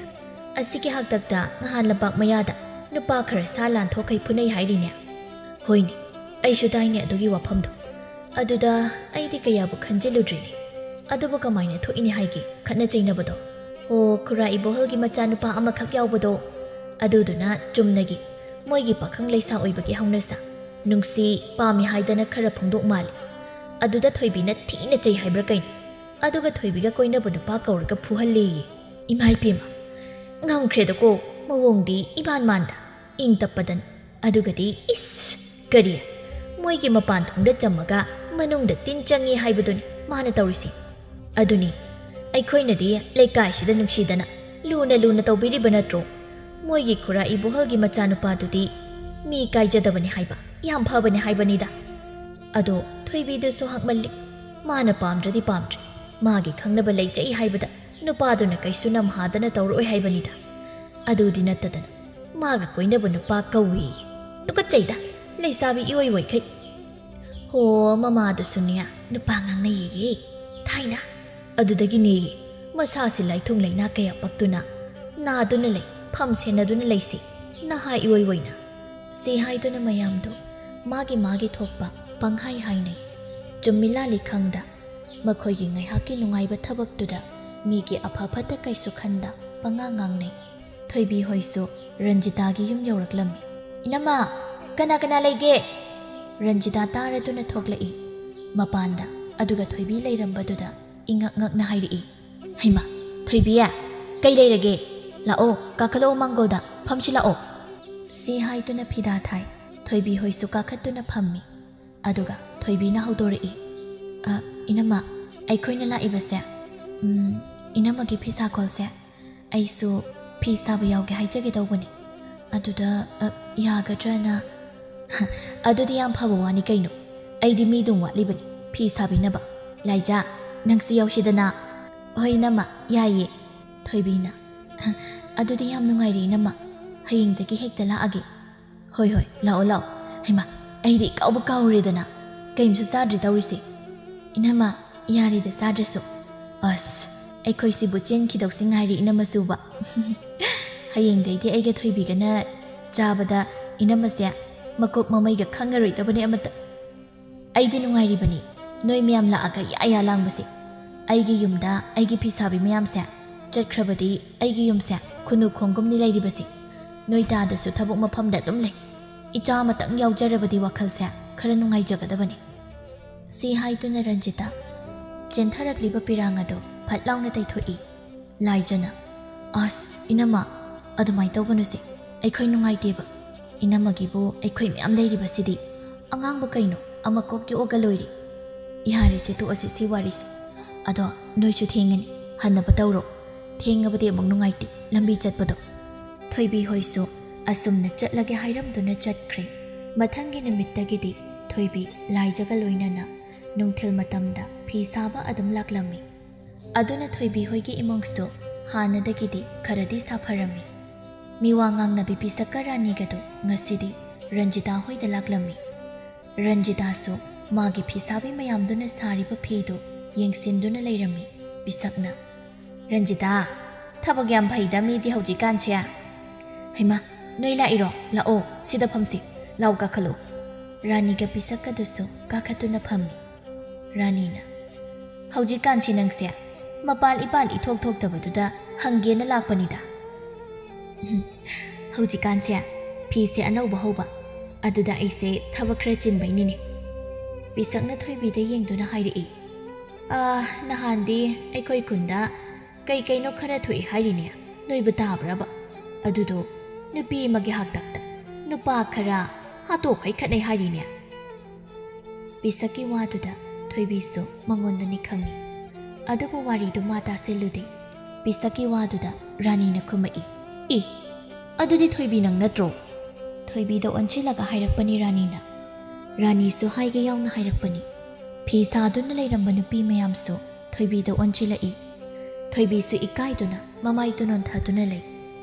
ꯑꯁꯤꯒꯤ ꯍꯥꯛꯇꯛꯇ ꯉꯍꯥꯟ ꯂꯝꯄꯥꯛ ꯃꯌꯥꯗ ꯅꯨꯄꯥ ꯈꯔ ꯁꯥ ꯂꯥꯟꯊꯣꯛꯈꯩ ꯐꯨꯅꯩ ꯍꯥꯏꯔꯤꯅꯦ?" "ꯍꯣꯏꯅꯦ, ꯑꯩꯁꯨ ꯇꯥꯏꯅꯦ ꯑꯗꯨꯒꯤ ꯋꯥꯐꯝꯗꯣ꯫ ꯑꯗꯨꯗ ꯑꯩꯗꯤ ꯀꯌꯥꯕꯨ ꯈꯟꯖꯤꯜꯂꯨꯗ꯭ꯔꯤꯅꯦ꯫ ꯑꯗꯨꯕꯨ ꯀꯃꯥꯏꯅ ꯊꯣꯛꯏꯅꯦ ꯍꯥꯏꯒꯦ ꯈꯠꯅ ꯆꯩꯅꯕꯗꯣ? ꯑꯣ, ꯈꯨꯔꯥ ꯏꯕꯣꯍꯜꯒꯤ ꯃꯆꯥꯅꯨꯄꯥ ꯑꯃꯈꯛ ꯌꯥꯎꯕꯗꯣ? ꯑꯗꯨꯗꯨꯅ ꯆꯨꯝꯅꯒꯤ ꯃꯣꯏꯒꯤ ꯄꯥꯈꯪ ꯂꯩꯁꯥ ꯑꯣꯏꯕꯒꯤ ꯍꯧꯅꯁꯥ, ꯅꯨꯡꯁꯤ ꯄꯥꯝꯃꯤ ꯍꯥꯏꯗꯅ ꯈꯔ ꯐꯣꯡꯗꯣꯛ ꯃꯥꯜꯂꯤ꯫ ꯑꯗꯨꯗ ꯊꯣꯏꯕꯤꯅ ꯊꯤꯅ ꯆꯩ ꯍꯥꯏꯕ꯭ꯔꯥ ꯀꯩꯅꯣ? ꯑꯗꯨꯒ ꯊꯣꯏꯕꯤꯒ ꯀꯣꯏꯅꯕ ꯅꯨꯄꯥ ꯀꯧꯔꯒ ꯐꯨꯍꯜꯂꯦꯌꯦ꯫ ꯏꯃꯥ ꯏꯄꯦꯝꯃ, ꯉꯝꯈ꯭ꯔꯦꯗꯀꯣ, ꯃꯑꯣꯡꯗꯤ ꯏꯃꯥꯟ ꯃꯥꯟꯗ, ꯏꯪ ꯇꯞꯄꯗꯅ꯫ ꯑꯗꯨꯒꯗꯤ ꯏꯁ! ꯀꯔꯤ? ꯃꯣꯏꯒꯤ ꯃꯄꯥꯟ ꯊꯣꯡꯗ ꯆꯝꯃꯒ ꯃꯅꯨꯡꯗ ꯇꯤꯟ ꯆꯪꯉꯤ ꯍꯥꯏꯕꯗꯨꯅꯤ ꯃꯥꯅ ꯇꯧꯔꯤꯁꯤ꯫ ꯑꯗꯨꯅꯤ, ꯑꯩꯈꯣꯏꯅꯗꯤ ꯂꯩꯀꯥꯏꯁꯤꯗ ꯅꯨꯡꯁꯤꯗꯅ ꯂꯨꯅ ꯂꯨꯅ ꯇꯧꯕꯤꯔꯤꯕ ꯅꯠꯇ꯭ꯔꯣ? ꯃꯣꯏꯒꯤ ꯈꯨꯔꯥ ꯏꯕꯣꯍꯜꯒꯤ ꯃꯆꯥꯅꯨꯄꯥꯗꯨꯗꯤ ꯃꯤ ꯀꯥꯏꯖꯗꯕꯅꯤ ꯍꯥꯏꯕ, ꯌꯥꯝ ꯐꯕꯅꯤ ꯍꯥꯏꯕꯅꯤꯗ꯫ ꯑꯗꯣ ꯊꯣꯏꯕꯤꯗꯨꯁꯨ ꯍꯛꯃꯜꯂꯤ꯫ ꯃꯥꯅ ꯄꯥꯝꯗ꯭ꯔꯗꯤ ꯄꯥꯝꯗ꯭ꯔꯦ, ꯃꯥꯒꯤ ꯈꯪꯅꯕ ꯂꯩꯖꯩ ꯍꯥꯏꯕꯗ ꯅꯨꯄꯥꯗꯨꯅ ꯀꯩꯁꯨ ꯅꯝꯍꯥꯗꯅ ꯇꯧꯔꯛꯑꯣꯏ ꯍꯥꯏꯕꯅꯤꯗ꯫ ꯑꯗꯨꯗꯤ ꯅꯠꯇꯗꯅ ꯃꯥꯒ ꯀꯣꯏꯅꯕ ꯅꯨꯄꯥ ꯀꯧꯏꯌꯦ꯫ ꯇꯨꯀꯠꯆꯩꯗ, ꯂꯩꯁꯥꯕꯤ ꯏꯑꯣꯏ ꯑꯣꯏꯈꯩ꯫ ꯍꯣ, ꯃꯃꯥꯗꯨꯁꯨꯅꯦ ꯅꯨꯄꯥ ꯉꯥꯡꯅꯩꯌꯦ ꯊꯥꯏꯅ꯫ ꯑꯗꯨꯗꯒꯤꯅꯦ ꯃꯁꯥꯁꯤ ꯂꯥꯏꯊꯨꯡ ꯂꯩꯅꯥ ꯀꯌꯥ ꯄꯛꯇꯨꯅ ꯅꯥꯗꯨꯅ ꯂꯩ, ꯐꯝ ꯁꯦꯟꯅꯗꯨꯅ ꯂꯩꯁꯤ ꯅꯍꯥ ꯏꯑꯣꯏ ꯑꯣꯏꯅ꯫ ꯁꯤ ꯍꯥꯏꯗꯨꯅ ꯃꯌꯥꯝꯗꯣ ꯃꯥꯒꯤ ꯃꯥꯒꯤ ꯊꯣꯛꯄ ꯄꯪꯍꯥꯏ ꯍꯥꯏꯅꯩ꯫ ꯆꯨꯝꯃꯤ ꯂꯥꯜꯂꯤ ꯈꯪꯗ, ꯃꯈꯣꯏꯒꯤ ꯉꯥꯏꯍꯥꯛꯀꯤ ꯅꯨꯡꯉꯥꯏꯕ ꯊꯕꯛꯇꯨꯗ ꯃꯤꯒꯤ ꯑꯐ ꯐꯠꯇ ꯀꯩꯁꯨ ꯈꯟꯗ ꯄꯉꯥꯡ ꯉꯥꯡꯅꯩ꯫ ꯊꯣꯏꯕꯤ ꯍꯣꯏꯁꯨ ꯔꯟꯖꯤꯇꯥꯒꯤ ꯌꯨꯝ ꯌꯧꯔꯛꯂꯝꯃꯤ꯫ "ꯏꯅꯝꯃ, ꯀꯅꯥ ꯀꯅꯥ ꯂꯩꯒꯦ?" ꯔꯟꯖꯤꯇꯥ ꯇꯥꯔꯗꯨꯅ ꯊꯣꯛꯂꯛꯏ꯫ ꯃꯄꯥꯟꯗ ꯑꯗꯨꯒ ꯊꯣꯏꯕꯤ ꯂꯩꯔꯝꯕꯗꯨꯗ ꯏꯉꯛ ꯉꯛꯅ ꯍꯥꯏꯔꯛꯏ, "ꯍꯩꯃꯥ, ꯊꯣꯏꯕꯤ, ꯀꯩ ꯂꯩꯔꯒꯦ? ꯂꯥꯛꯑꯣ, ꯀꯥꯈꯠꯂꯛꯑꯣ ꯃꯥꯡꯒꯣꯜꯗ, ꯐꯝꯁꯤ ꯂꯥꯛꯑꯣ꯫" ꯁꯤ ꯍꯥꯏꯗꯨꯅ ꯐꯤꯗꯥ ꯊꯥꯏ꯫ ꯊꯣꯏꯕꯤ ꯍꯣꯏꯁꯨ ꯀꯥꯈꯠꯇꯨꯅ ꯐꯝꯃꯤ꯫ ꯑꯗꯨꯒ ꯊꯣꯏꯕꯤꯅ ꯍꯧꯗꯣꯔꯛꯏ, "ꯑ, ꯏꯅꯝꯃ, ꯑꯩꯈꯣꯏꯅ ꯂꯥꯛꯏꯕꯁꯦ, ꯎꯝ, ꯏꯅꯝꯃꯒꯤ ꯐꯤꯁꯥꯈꯣꯜꯁꯦ ꯑꯩꯁꯨ ꯐꯤ ꯁꯥꯕ ꯌꯥꯎꯒꯦ ꯍꯥꯏꯖꯒꯦ ꯇꯧꯕꯅꯤ꯫ ꯑꯗꯨꯗ, ꯑ, ꯌꯥꯒꯗ꯭ꯔꯅ?" "ꯑꯗꯨꯗꯤ ꯌꯥꯝ ꯐꯕ ꯋꯥꯅꯤ ꯀꯩꯅꯣ꯫ ꯑꯩꯗꯤ ꯃꯤꯗꯨꯝ ꯋꯥꯠꯂꯤꯕꯅꯤ ꯐꯤ ꯁꯥꯕꯤꯅꯕ꯫ ꯂꯥꯏꯖꯥ, ꯅꯪꯁꯨ ꯌꯥꯎꯁꯤꯗꯅ꯫" "ꯍꯣꯏ ꯏꯅꯝꯃ, ꯌꯥꯏꯌꯦ꯫" ꯊꯣꯏꯕꯤꯅ, "ꯑꯗꯨꯗꯤ ꯌꯥꯝ ꯅꯨꯡꯉꯥꯏꯔꯦ ꯏꯅꯝꯃ, ꯍꯌꯦꯡꯗꯒꯤ ꯍꯦꯛꯇ ꯂꯥꯛꯑꯒꯦ꯫" "ꯍꯣꯏ, ꯍꯣꯏ, ꯂꯥꯛꯑꯣ, ꯂꯥꯛꯑꯣ꯫ ꯍꯩꯃꯥ, ꯑꯩꯗꯤ ꯏꯀꯥꯎꯕ ꯀꯥꯎꯔꯦꯗꯅ꯫ ꯀꯩꯝꯁꯨ ꯆꯥꯗ꯭ꯔꯤ ꯇꯧꯔꯤꯁꯦ꯫" "ꯏꯅꯝꯃ, ꯌꯥꯔꯦꯗ ꯆꯥꯗ꯭ꯔꯁꯨ꯫" "ꯑꯁ, ꯑꯩꯈꯣꯏꯁꯤꯕꯨ ꯆꯦꯟꯈꯤꯗꯧꯁꯤ ꯉꯥꯏꯔꯦ ꯏꯅꯝꯃꯁꯨꯕ꯫" "ꯍꯌꯦꯡꯗꯩꯗꯤ ꯑꯩꯒ ꯊꯣꯏꯕꯤꯒꯅ ꯆꯥꯕꯗ ꯏꯅꯝꯃꯁꯦ ꯃꯀꯣꯛ ꯃꯃꯩꯒ ꯈꯪꯉꯔꯣꯏꯗꯕꯅꯦ ꯑꯃꯠꯇ꯫" "ꯑꯩꯗꯤ ꯅꯨꯡꯉꯥꯏꯔꯤꯕꯅꯤ, ꯅꯣꯏ ꯃꯌꯥꯝ ꯂꯥꯛꯑꯒ ꯌꯥ ꯌꯥ ꯂꯥꯡꯕꯁꯦ꯫ ꯑꯩꯒꯤ ꯌꯨꯝꯗ ꯑꯩꯒꯤ ꯐꯤꯁꯥꯕꯤ ꯃꯌꯥꯝꯁꯦ ꯆꯠꯈ꯭ꯔꯕꯗꯤ ꯑꯩꯒꯤ ꯌꯨꯝꯁꯦ ꯈꯨꯅꯨ ꯈꯣꯡꯒꯨꯝꯅꯤ ꯂꯩꯔꯤꯕꯁꯦ꯫ ꯅꯣꯏ ꯇꯥꯗꯁꯨ ꯊꯕꯛ ꯃꯐꯝꯗ ꯑꯗꯨꯝ ꯂꯩ꯫ ꯏꯆꯥ ꯑꯃꯇꯪ ꯌꯥꯎꯖꯔꯕꯗꯤ ꯋꯥꯈꯜꯁꯦ ꯈꯔ ꯅꯨꯡꯉꯥꯏꯖꯒꯗꯕꯅꯤ꯫" ꯁꯤ ꯍꯥꯏꯗꯨꯅ ꯔꯟꯖꯤꯇꯥ ꯆꯦꯟꯊꯔꯛꯂꯤꯕ ꯄꯤꯔꯥꯡ ꯑꯗꯨ ꯐꯠ ꯂꯥꯎꯅ ꯇꯩꯊꯣꯛꯏ꯫ ꯂꯥꯏꯖꯅ, "ꯑꯁ, ꯏꯅꯝꯃ, ꯑꯗꯨꯃꯥꯏꯅ ꯇꯧꯒꯅꯨꯁꯦ, ꯑꯩꯈꯣꯏ ꯅꯨꯡꯉꯥꯏꯇꯦꯕ꯫" "ꯏꯅꯝꯃꯒꯤꯕꯨ ꯑꯩꯈꯣꯏ ꯃꯌꯥꯝ ꯂꯩꯔꯤꯕꯁꯤꯗꯤ꯫ ꯑꯉꯥꯡꯕ ꯀꯩꯅꯣ, ꯑꯃ ꯀꯣꯛ ꯌꯣꯛꯑꯒ ꯂꯣꯏꯔꯦ꯫" "ꯌꯥꯔꯦꯁꯦ, ꯇꯣꯛꯑꯁꯦ ꯁꯤ ꯋꯥꯔꯤꯁꯦ꯫ ꯑꯗꯣ ꯅꯣꯏꯁꯨ ꯊꯦꯡꯉꯅꯤ, ꯍꯟꯅꯕ ꯇꯧꯔꯣ꯫ ꯊꯦꯡꯉꯕꯗꯤ ꯑꯃꯨꯛ ꯅꯨꯡꯉꯥꯏꯇꯦ ꯂꯝꯕꯤ ꯆꯠꯄꯗꯣ꯫" ꯊꯣꯏꯕꯤ ꯍꯣꯏꯁꯨ ꯑꯁꯨꯝꯅ ꯆꯠꯂꯒꯦ ꯍꯥꯏꯔꯝꯗꯨꯅ ꯆꯠꯈ꯭ꯔꯦ꯫ ꯃꯊꯪꯒꯤ ꯅꯨꯃꯤꯠꯇꯒꯤꯗꯤ ꯊꯣꯏꯕꯤ ꯂꯥꯏꯖꯒ ꯂꯣꯏꯅꯅ ꯅꯨꯡꯊꯤꯜ ꯃꯇꯝꯗ ꯐꯤ ꯁꯥꯕ ꯑꯗꯨꯝ ꯂꯥꯛꯂꯝꯃꯤ꯫ ꯑꯗꯨꯅ ꯊꯣꯏꯕꯤ ꯍꯣꯏꯒꯤ ꯏꯃꯨꯡꯁꯨ ꯍꯥꯟꯅꯗꯒꯤꯗꯤ ꯈꯔꯗꯤ ꯁꯥꯐꯔꯝꯃꯤ꯫ ꯃꯤꯋꯥ ꯉꯥꯡꯅꯕꯤ ꯄꯤꯁꯛꯀ ꯔꯥꯅꯤꯒꯗꯨ ꯉꯁꯤꯗꯤ ꯔꯟꯖꯤꯇꯥ ꯍꯣꯏꯗ ꯂꯥꯛꯂꯝꯃꯤ꯫ ꯔꯟꯖꯤꯇꯥꯁꯨ ꯃꯥꯒꯤ ꯐꯤꯁꯥꯕꯤ ꯃꯌꯥꯝꯗꯨꯅ ꯁꯥꯔꯤꯕ ꯐꯤꯗꯨ ꯌꯦꯡꯁꯤꯟꯗꯨꯅ ꯂꯩꯔꯝꯃꯤ꯫ ꯄꯤꯁꯛꯅ, "ꯔꯟꯖꯤꯇꯥ, ꯊꯕꯛ ꯌꯥꯝ ꯐꯩꯗ ꯃꯤꯗꯤ ꯍꯧꯖꯤꯛꯀꯥꯟꯁꯦ꯫ ꯍꯩꯃꯥ, ꯅꯣꯏ ꯂꯥꯛꯏꯔꯣ? ꯂꯥꯛꯑꯣ, ꯁꯤꯗ ꯐꯝꯁꯤ꯫ ꯂꯥꯎ ꯀꯥꯈꯠꯂꯨ꯫" ꯔꯥꯅꯤꯒ ꯄꯤꯁꯛꯀꯗꯨꯁꯨ ꯀꯥꯈꯠꯇꯨꯅ ꯐꯝꯃꯤ꯫ ꯔꯥꯅꯤꯅ, "ꯍꯧꯖꯤꯛꯀꯥꯟꯁꯤ ꯅꯪꯁꯦ ꯃꯄꯥꯜ ꯏꯄꯥꯜ ꯏꯊꯣꯛ ꯊꯣꯛꯇꯕꯗꯨꯗ ꯍꯪꯒꯦꯅ ꯂꯥꯛꯄꯅꯤꯗ꯫ ꯎꯝ, ꯍꯧꯖꯤꯛꯀꯥꯟꯁꯦ ꯐꯤꯁꯦ ꯑꯅꯧꯕ ꯍꯧꯕ, ꯑꯗꯨꯗ ꯑꯩꯁꯦ ꯊꯕꯛ ꯈꯔ ꯆꯤꯟꯕꯩꯅꯤꯅꯦ꯫" ꯄꯤꯁꯛꯅ ꯊꯣꯏꯕꯤꯗ ꯌꯦꯡꯗꯨꯅ ꯍꯥꯏꯔꯛꯏ, "ꯑꯥ, ꯅꯍꯥꯟꯗꯤ ꯑꯩꯈꯣꯏ ꯈꯨꯟꯗ ꯀꯩ ꯀꯩꯅꯣ ꯈꯔ ꯊꯣꯛꯏ ꯍꯥꯏꯔꯤꯅꯦ, ꯅꯣꯏꯕꯨ ꯇꯥꯕ꯭ꯔꯕ? ꯑꯗꯨꯗꯣ ꯅꯨꯄꯤ ꯑꯃꯒꯤ ꯍꯥꯛꯇꯛꯇ ꯅꯨꯄꯥ ꯈꯔ ꯍꯥꯠꯇꯣꯛꯈꯩ ꯈꯠꯅꯩ ꯍꯥꯏꯔꯤꯅꯦ꯫" ꯄꯤꯁꯛꯀꯤ ꯋꯥꯗꯨꯗ ꯊꯣꯏꯕꯤꯁꯨ ꯃꯉꯣꯟꯗ ꯅꯤꯛꯈꯪꯉꯤ꯫ ꯑꯗꯨꯕꯨ ꯋꯥꯔꯤꯗꯨ ꯃꯥ ꯇꯥꯁꯤꯜꯂꯨꯗꯦ꯫ ꯄꯤꯁꯛꯀꯤ ꯋꯥꯗꯨꯗ ꯔꯥꯅꯤꯅ ꯈꯨꯝꯃꯛꯏ, "ꯏ, ꯑꯗꯨꯗꯤ ꯊꯣꯏꯕꯤ ꯅꯪ ꯅꯠꯇ꯭ꯔꯣ?" ꯊꯣꯏꯕꯤꯗ ꯑꯣꯟꯁꯤꯜꯂꯒ ꯍꯥꯏꯔꯛꯄꯅꯤ ꯔꯥꯅꯤꯅ꯫ ꯔꯥꯅꯤꯁꯨ ꯍꯥꯏꯒꯦ ꯌꯥꯎꯅ ꯍꯥꯏꯔꯛꯄꯅꯤ꯫ ꯐꯤ ꯁꯥꯗꯨꯅ ꯂꯩꯔꯝꯕ ꯅꯨꯄꯤ ꯃꯌꯥꯝꯁꯨ ꯊꯣꯏꯕꯤꯗ ꯑꯣꯟꯁꯤꯜꯂꯛꯏ꯫ ꯊꯣꯏꯕꯤꯁꯨ ꯏꯀꯥꯏꯗꯨꯅ ꯃꯃꯥꯏꯗꯨ ꯅꯣꯟꯊꯗꯨꯅ ꯂꯩ꯫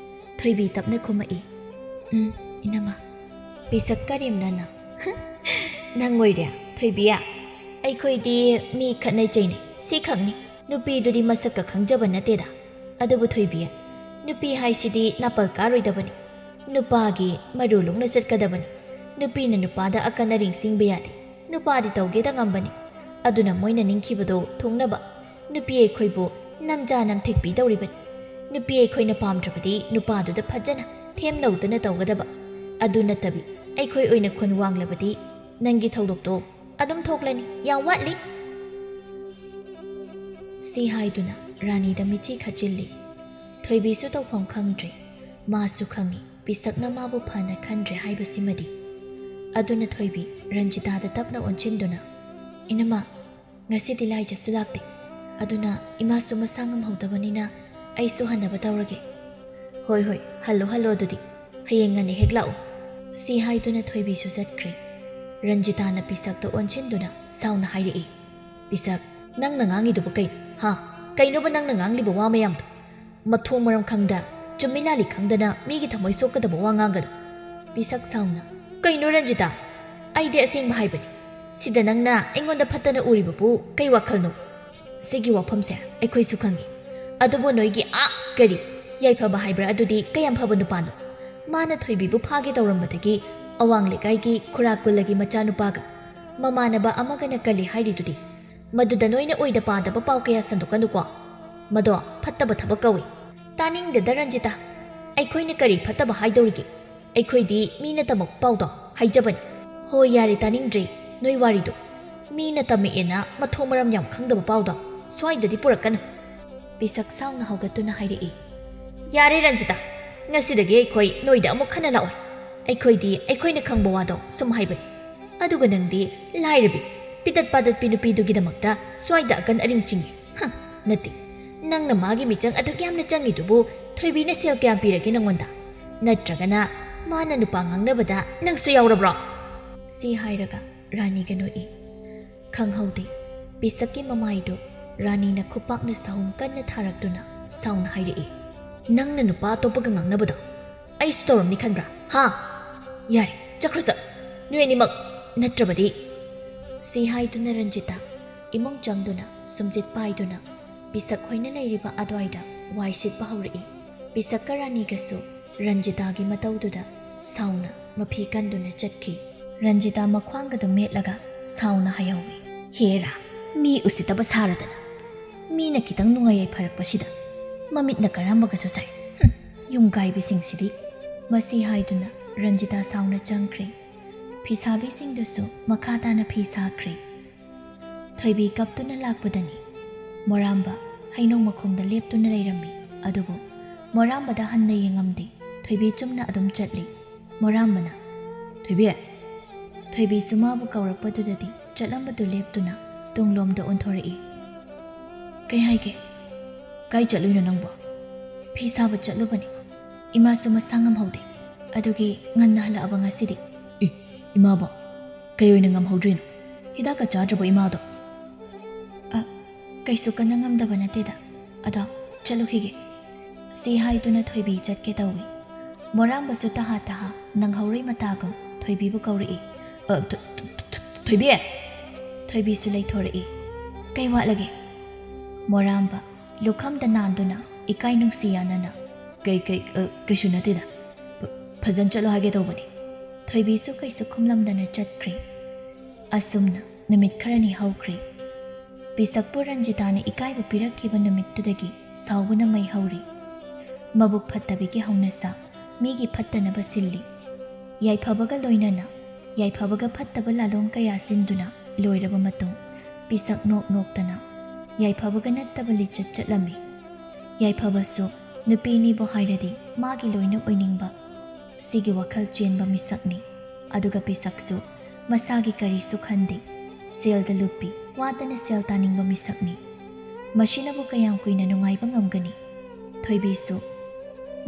ꯊꯣꯏꯕꯤ ꯇꯞꯅ ꯈꯨꯝꯃꯛꯏ, "ꯎꯝ, ꯏꯅꯝꯃ꯫" ꯄꯤꯁꯛ ꯀꯔꯦꯝꯅꯅ, "ꯅꯪ ꯑꯣꯏꯔꯦ, ꯊꯣꯏꯕꯤ? ꯑꯩꯈꯣꯏꯗꯤ ꯃꯤ ꯈꯠꯅꯩ ꯆꯩꯅꯩ, ꯁꯤ ꯈꯛꯅꯤ꯫ ꯅꯨꯄꯤꯗꯨꯗꯤ ꯃꯁꯛꯀ ꯈꯪꯖꯕ ꯅꯠꯇꯦꯗ꯫ ꯑꯗꯨꯕꯨ ꯊꯣꯏꯕꯤ, ꯅꯨꯄꯤ ꯍꯥꯏꯁꯤꯗꯤ ꯅꯥꯄꯜ ꯀꯥꯔꯣꯏꯗꯕꯅꯤ꯫ ꯅꯨꯄꯥꯒꯤ ꯃꯔꯨ ꯂꯨꯡꯅ ꯆꯠꯀꯗꯕꯅꯤ꯫ ꯅꯨꯄꯤꯅ ꯅꯨꯄꯥꯗ ꯑꯀꯟ ꯑꯔꯤꯡ ꯆꯤꯡꯕ ꯌꯥꯗꯦ꯫ ꯅꯨꯄꯥꯗꯤ ꯇꯧꯒꯦꯗ ꯉꯝꯕꯅꯤ꯫ ꯑꯗꯨꯅ ꯃꯣꯏꯅ ꯅꯤꯡꯈꯤꯕꯗꯣ ꯊꯨꯡꯅꯕ ꯅꯨꯄꯤ ꯑꯩꯈꯣꯏꯕꯨ ꯅꯝꯖꯥ ꯅꯝꯊꯤꯛꯄꯤꯗꯧꯔꯤꯕꯅꯤ꯫ ꯅꯨꯄꯤ ꯑꯩꯈꯣꯏꯅ ꯄꯥꯝꯗ꯭ꯔꯕꯗꯤ ꯅꯨꯄꯥꯗꯨꯗ ꯐꯖꯅ ꯊꯦꯝꯅꯧꯗꯅ ꯇꯧꯒꯗꯕ꯫ ꯑꯗꯨ ꯅꯠꯇꯕꯤ ꯑꯩꯈꯣꯏ ꯑꯣꯏꯅ ꯈꯣꯟ ꯋꯥꯡꯂꯕꯗꯤ ꯅꯪꯒꯤ ꯊꯧꯗꯣꯛꯇꯣ ꯑꯗꯨꯝ ꯊꯣꯛꯂꯅꯤ, ꯌꯥꯝ ꯋꯥꯠꯂꯤ꯫" ꯁꯤ ꯍꯥꯏꯗꯨꯅ ꯔꯥꯅꯤꯗ ꯃꯤꯠꯆꯤ ꯈꯠꯆꯤꯜꯂꯤ꯫ ꯊꯣꯏꯕꯤꯁꯨ ꯇꯧꯐꯝ ꯈꯪꯗ꯭ꯔꯦ꯫ ꯃꯥꯁꯨ ꯈꯪꯏ ꯄꯤꯁꯛꯅ ꯃꯥꯕꯨ ꯐꯅ ꯈꯟꯗ꯭ꯔꯦ ꯍꯥꯏꯕꯁꯤꯃꯗꯤ꯫ ꯑꯗꯨꯅ ꯊꯣꯏꯕꯤ ꯔꯟꯖꯤꯇꯥꯗ ꯇꯞꯅ ꯑꯣꯟꯁꯤꯟꯗꯨꯅ, "ꯏꯅꯝꯃ, ꯉꯁꯤꯗꯤ ꯂꯥꯏꯖꯁꯨ ꯂꯥꯛꯇꯦ, ꯑꯗꯨꯅ ꯏꯃꯥꯁꯨ ꯃꯁꯥ ꯉꯝꯍꯧꯗꯕꯅꯤꯅ ꯑꯩꯁꯨ ꯍꯟꯅꯕ ꯇꯧꯔꯒꯦ꯫" "ꯍꯣꯏ ꯍꯣꯏ, ꯍꯜꯂꯣ ꯍꯜꯂꯣ, ꯑꯗꯨꯗꯤ ꯍꯌꯦꯡ ꯉꯟꯅ ꯍꯦꯛ ꯂꯥꯛꯎ꯫" ꯁꯤ ꯍꯥꯏꯗꯨꯅ ꯊꯣꯏꯕꯤꯁꯨ ꯆꯠꯈ꯭ꯔꯦ꯫ ꯔꯟꯖꯤꯇꯥꯅ ꯄꯤꯁꯛꯇ ꯑꯣꯟꯁꯤꯟꯗꯨꯅ ꯁꯥꯎꯅ ꯍꯥꯏꯔꯛꯏ, "ꯄꯤꯁꯛ, ꯅꯪꯅ ꯉꯥꯡꯉꯤꯗꯨꯕꯨ ꯀꯩꯅꯣ? ꯍꯥ? ꯀꯩꯅꯣꯕ ꯅꯪꯅ ꯉꯥꯡꯂꯤꯕ ꯋꯥ ꯃꯌꯥꯝꯗꯣ? ꯃꯊꯣꯡ ꯃꯔꯝ ꯈꯪꯗ, ꯆꯨꯝꯃꯤ ꯂꯥꯜꯂꯤ ꯈꯪꯗꯅ ꯃꯤꯒꯤ ꯊꯃꯣꯏ ꯁꯣꯛꯀꯗꯕ ꯋꯥ ꯉꯥꯡꯒꯅꯨ꯫" ꯄꯤꯁꯛ ꯁꯥꯎꯅ, "ꯀꯩꯅꯣ ꯔꯟꯖꯤꯇꯥ? ꯑꯩꯗꯤ ꯑꯁꯦꯡꯕ ꯍꯥꯏꯕꯅꯤ꯫ ꯁꯤꯗ ꯅꯪꯅ ꯑꯩꯉꯣꯟꯗ ꯐꯠꯇꯅ ꯎꯔꯤꯕꯕꯨ ꯀꯩ ꯋꯥꯈꯜꯅꯣ? ꯁꯤꯒꯤ ꯋꯥꯐꯝꯁꯦ ꯑꯩꯈꯣꯏꯁꯨ ꯈꯪꯉꯤ꯫ ꯑꯗꯨꯕꯨ ꯅꯣꯏꯒꯤ, ꯑꯥ, ꯀꯔꯤ, ꯌꯥꯏꯐꯕ ꯍꯥꯏꯕ꯭ꯔꯥ ꯑꯗꯨꯗꯤ ꯀꯌꯥꯝ ꯐꯕ ꯅꯨꯄꯥꯅꯣ? ꯃꯥꯅ ꯊꯣꯏꯕꯤꯕꯨ ꯐꯥꯒꯦ ꯇꯧꯔꯝꯕꯗꯒꯤ ꯑꯋꯥꯡ ꯂꯩꯀꯥꯏꯒꯤ ꯈꯨꯔꯥ ꯀꯨꯜꯂꯒꯤ ꯃꯆꯥꯅꯨꯄꯥꯒ ꯃꯃꯥꯟꯅꯕ ꯑꯃꯒꯅ ꯀꯜꯂꯤ ꯍꯥꯏꯔꯤꯗꯨꯗꯤ꯫ ꯃꯗꯨꯗ ꯅꯣꯏꯅ ꯑꯣꯏꯗ ꯄꯥꯗꯕ ꯄꯥꯎ ꯀꯌꯥ ꯁꯟꯗꯣꯛꯀꯅꯨꯀꯣ꯫ ꯃꯗꯣ ꯐꯠꯇꯕ ꯊꯕꯛ ꯀꯧꯏ꯫ ꯇꯥꯅꯤꯡꯗꯦꯗ ꯔꯟꯖꯤꯇꯥ, ꯑꯩꯈꯣꯏꯅ ꯀꯔꯤ ꯐꯠꯇꯕ ꯍꯥꯏꯗꯧꯔꯤꯒꯦ? ꯑꯩꯈꯣꯏꯗꯤ ꯃꯤꯅ ꯇꯝꯃꯛꯄ ꯄꯥꯎꯗꯣ ꯍꯥꯏꯖꯕꯅꯤ꯫ ꯍꯣꯏ, ꯌꯥꯔꯦ, ꯇꯥꯅꯤꯡꯗ꯭ꯔꯦ ꯅꯣꯏ ꯋꯥꯔꯤꯗꯣ꯫ ꯃꯤꯅ ꯇꯝꯃꯛꯑꯦꯅ ꯃꯊꯣꯡ ꯃꯔꯝ ꯌꯥꯝ ꯈꯪꯗꯕ ꯄꯥꯎꯗꯣ ꯁ꯭ꯋꯥꯏꯗꯗꯤ ꯄꯨꯔꯛꯀꯅꯨ꯫ ꯄꯤꯁꯛ ꯁꯥꯎꯅ ꯍꯧꯒꯠꯇꯨꯅ ꯍꯥꯏꯔꯛꯏ꯫ ꯌꯥꯔꯦ ꯔꯟꯖꯤꯇꯥ, ꯉꯁꯤꯗꯒꯤ ꯑꯩꯈꯣꯏ ꯅꯣꯏꯗ ꯑꯃꯨꯛ ꯍꯟꯅ ꯂꯥꯛꯑꯣꯏ꯫ ꯑꯩꯈꯣꯏꯗꯤ ꯑꯩꯈꯣꯏꯅ ꯈꯪꯕ ꯋꯥꯗꯣ ꯁꯨꯝ ꯍꯥꯏꯕꯅꯤ꯫ ꯑꯗꯨꯒ ꯅꯪꯗꯤ ꯂꯥꯏꯔꯕꯤ, ꯄꯤꯇꯠ ꯄꯥꯇꯠꯄꯤ ꯅꯨꯄꯤꯗꯨꯒꯤꯗꯃꯛꯇ ꯁ꯭ꯋꯥꯏꯗ ꯑꯀꯟ ꯑꯔꯤꯡ ꯆꯤꯡꯉꯤ꯫ ꯍ, ꯅꯠꯇꯦ, ꯅꯪꯅ ꯃꯥꯒꯤ ꯃꯤꯆꯪ ꯑꯗꯨꯛ ꯌꯥꯝꯅ ꯆꯪꯉꯤꯗꯨꯕꯨ ꯊꯣꯏꯕꯤꯅ ꯁꯦꯜ ꯀꯌꯥꯝ ꯄꯤꯔꯒꯦ ꯅꯪꯉꯣꯟꯗ? ꯅꯠꯇ꯭ꯔꯒꯅ ꯃꯥꯅ ꯅꯨꯄꯥ ꯉꯥꯡꯅꯕꯗ ꯅꯪꯁꯨ ꯌꯥꯎꯔꯕ꯭ꯔꯣ? ꯁꯤ ꯍꯥꯏꯔꯒ ꯔꯥꯅꯤꯒ ꯅꯣꯛꯏ꯫ ꯈꯪꯍꯧꯗꯦ, ꯄꯤꯁꯛꯀꯤ ꯃꯃꯥꯏꯗꯨ ꯔꯥꯅꯤꯅ ꯈꯨꯄꯥꯛꯅ ꯁꯥꯍꯨꯝ ꯀꯟꯅ ꯊꯥꯔꯛꯇꯨꯅ ꯁꯥꯎꯅ ꯍꯥꯏꯔꯛꯏ꯫ ꯅꯪꯅ ꯅꯨꯄꯥ ꯑꯇꯣꯞꯄꯒ ꯉꯥꯡꯅꯕꯗꯣ ꯑꯩꯁꯨ ꯇꯧꯔꯝꯅꯤ ꯈꯟꯕ꯭ꯔꯥ? ꯍꯥ? ꯌꯥꯔꯦ, ꯆꯠꯈ꯭ꯔꯣ ꯆꯠ, ꯅꯣꯏ ꯑꯅꯤꯃꯛ꯫ ꯅꯠꯇ꯭ꯔꯕꯗꯤ꯫ ꯁꯤ ꯍꯥꯏꯗꯨꯅ ꯔꯟꯖꯤꯇꯥ ꯏꯃꯨꯡ ꯆꯪꯗꯨꯅ ꯁꯨꯝꯖꯤꯠ ꯄꯥꯏꯗꯨꯅ ꯄꯤꯁꯛ ꯍꯣꯏꯅ ꯂꯩꯔꯤꯕ ꯑꯗ꯭ꯋꯥꯏꯗ ꯋꯥꯏ ꯁꯤꯠꯄ ꯍꯧꯔꯛꯏ꯫ ꯄꯤꯁꯛꯀ ꯔꯥꯅꯤꯒꯁꯨ ꯔꯟꯖꯤꯇꯥꯒꯤ ꯃꯇꯧꯗꯨꯗ ꯁꯥꯎꯅ ꯃꯐꯤ ꯀꯟꯗꯨꯅ ꯆꯠꯈꯤ꯫ ꯔꯟꯖꯤꯇꯥ ꯃꯈ꯭ꯋꯥꯡꯒꯗꯨ ꯃꯦꯠꯂꯒ ꯁꯥꯎꯅ ꯍꯥꯏꯍꯧꯏ꯫ ꯍꯦꯔꯥ, ꯃꯤ ꯎꯁꯤꯠꯇꯕ ꯁꯥꯔꯗꯅ꯫ ꯃꯤꯅ ꯈꯤꯇꯪ ꯅꯨꯡꯉꯥꯏ ꯌꯥꯏꯐꯔꯛꯄꯁꯤꯗ ꯃꯃꯤꯠꯅ ꯀꯔꯝꯕꯒꯁꯨ ꯁꯥꯏ꯫ ꯍꯨꯝ, ꯌꯨꯝ ꯀꯥꯏꯕꯁꯤꯡꯁꯤꯗꯤ꯫ ꯃꯁꯤ ꯍꯥꯏꯗꯨꯅ ꯔꯟꯖꯤꯇꯥ ꯁꯥꯎꯅ ꯆꯪꯈ꯭ꯔꯦ꯫ ꯐꯤꯁꯥꯕꯤꯁꯤꯡꯗꯨꯁꯨ ꯃꯈꯥ ꯇꯥꯅ ꯐꯤ ꯁꯥꯈ꯭ꯔꯦ꯫ ꯊꯣꯏꯕꯤ ꯀꯞꯇꯨꯅ ꯂꯥꯛꯄꯗꯅꯤ꯫ ꯃꯣꯔꯥꯝꯕ ꯍꯩꯅꯧ ꯃꯈꯣꯡꯗ ꯂꯦꯞꯇꯨꯅ ꯂꯩꯔꯝꯃꯤ꯫ ꯑꯗꯨꯕꯨ ꯃꯣꯔꯥꯝꯕꯗ ꯍꯟꯅ ꯌꯦꯡꯉꯝꯗꯦ꯫ ꯊꯣꯏꯕꯤ ꯆꯨꯝꯅ ꯑꯗꯨꯝ ꯆꯠꯂꯤ꯫ ꯃꯣꯔꯥꯝꯕꯅ, "ꯊꯣꯏꯕꯤ!" ꯊꯣꯏꯕꯤꯁꯨ ꯃꯥꯕꯨ ꯀꯧꯔꯛꯄꯗꯨꯗꯗꯤ ꯆꯠꯂꯝꯕꯗꯨ ꯂꯦꯞꯇꯨꯅ ꯇꯨꯡꯂꯣꯝꯗ ꯑꯣꯟꯊꯣꯔꯛꯏ꯫ "ꯀꯩ ꯍꯥꯏꯒꯦ? ꯀꯥꯏ ꯆꯠꯂꯨꯏꯅꯣ ꯅꯪꯕꯣ?" "ꯐꯤ ꯁꯥꯕ ꯆꯠꯂꯨꯕꯅꯤ꯫ ꯏꯃꯥꯁꯨ ꯃꯁꯥ ꯉꯝꯍꯧꯗꯦ꯫ ꯑꯗꯨꯒꯤ ꯉꯟꯅ ꯍꯜꯂꯛꯑꯕ ꯉꯁꯤꯗꯤ꯫" "ꯏ, ꯏꯃꯥꯕꯣ? ꯀꯩ ꯑꯣꯏꯅ ꯉꯝꯍꯧꯗ꯭ꯔꯤꯅꯣ? ꯍꯤꯗꯥꯛꯀ ꯆꯥꯗ꯭ꯔꯕꯣ ꯏꯃꯥꯗꯣ?" "ꯑ, ꯀꯩꯁꯨ ꯀꯟꯅ ꯉꯝꯗꯕ ꯅꯠꯇꯦꯗ꯫ ꯑꯗꯣ ꯆꯠꯂꯨꯈꯤꯒꯦ꯫" ꯁꯤ ꯍꯥꯏꯗꯨꯅ ꯊꯣꯏꯕꯤ ꯆꯠꯀꯦ ꯇꯧꯏ꯫ ꯃꯣꯔꯥꯝꯕꯁꯨ ꯇꯍꯥ ꯇꯍꯥ ꯅꯪꯍꯧꯔꯣꯏ ꯃꯇꯥꯒꯨꯝ ꯊꯣꯏꯕꯤꯕꯨ ꯀꯧꯔꯛꯏ꯫ "ꯑ, ꯊ-, ꯊ-, ꯊ-, ꯊ-, ꯊꯣꯏꯕꯤ!" ꯊꯣꯏꯕꯤꯁꯨ ꯂꯩꯊꯣꯔꯛꯏ꯫ "ꯀꯩ ꯋꯥꯠꯂꯒꯦ?" ꯃꯣꯔꯥꯝꯕ ꯂꯨꯈꯝꯗ ꯅꯥꯟꯗꯨꯅ ꯏꯀꯥꯏ ꯅꯨꯡꯁꯤ ꯌꯥꯅꯅ, "ꯀꯩ, ꯀꯩ, ꯑ, ꯀꯩꯁꯨ ꯅꯠꯇꯦꯗ꯫ ꯐ-, ꯐꯖꯅ ꯆꯠꯂꯣ ꯍꯥꯏꯒꯦ ꯇꯧꯕꯅꯤ꯫" ꯊꯣꯏꯕꯤꯁꯨ ꯀꯩꯁꯨ ꯈꯨꯝꯂꯝꯗꯅ ꯆꯠꯈ꯭ꯔꯦ꯫ ꯑꯁꯨꯝꯅ ꯅꯨꯃꯤꯠ ꯈꯔꯅꯤ ꯍꯧꯈ꯭ꯔꯦ꯫ ꯄꯤꯁꯛꯄꯨ ꯔꯟꯖꯤꯇꯥꯅ ꯏꯀꯥꯏꯕ ꯄꯤꯔꯛꯈꯤꯕ ꯅꯨꯃꯤꯠꯇꯨꯗꯒꯤ ꯁꯥꯎꯕꯅ ꯃꯩ ꯍꯧꯔꯤ꯫ ꯃꯕꯨꯛ ꯐꯠꯇꯕꯤꯒꯤ ꯍꯧꯅꯁꯥ, ꯃꯤꯒꯤ ꯐꯠꯇꯅꯕ ꯁꯤꯜꯂꯤ꯫ ꯌꯥꯏꯐꯕꯒ ꯂꯣꯏꯅꯅ ꯌꯥꯏꯐꯕꯒ ꯐꯠꯇꯕ ꯂꯥꯂꯣꯡ ꯀꯌꯥ ꯁꯤꯟꯗꯨꯅ ꯂꯣꯏꯔꯕ ꯃꯇꯨꯡ, ꯄꯤꯁꯛ ꯅꯣꯛ ꯅꯣꯛꯇꯅ ꯌꯥꯏꯐꯕꯒ ꯅꯠꯇꯕ ꯂꯤꯆꯠ ꯆꯠꯂꯝꯃꯤ꯫ ꯌꯥꯏꯐꯕꯁꯨ ꯅꯨꯄꯤꯅꯤꯕꯨ ꯍꯥꯏꯔꯗꯤ ꯃꯥꯒꯤ ꯂꯣꯏꯅ ꯑꯣꯏꯅꯤꯡꯕ, ꯁꯤꯒꯤ ꯋꯥꯈꯜ ꯆꯦꯟꯕ ꯃꯤꯁꯛꯅꯤ꯫ ꯑꯗꯨꯒ ꯄꯤꯁꯛꯁꯨ ꯃꯁꯥꯒꯤ ꯀꯔꯤꯁꯨ ꯈꯟꯗꯦ꯫ ꯁꯦꯜꯗ ꯂꯨꯞꯄꯤ, ꯋꯥꯗꯅ ꯁꯦꯜ ꯇꯥꯅꯤꯡꯕ ꯃꯤꯁꯛꯅꯤ꯫ ꯃꯁꯤꯅꯕꯨ ꯀꯌꯥꯝ ꯀꯨꯏꯅ ꯅꯨꯡꯉꯥꯏꯕ ꯉꯝꯒꯅꯤ? ꯊꯣꯏꯕꯤꯁꯨ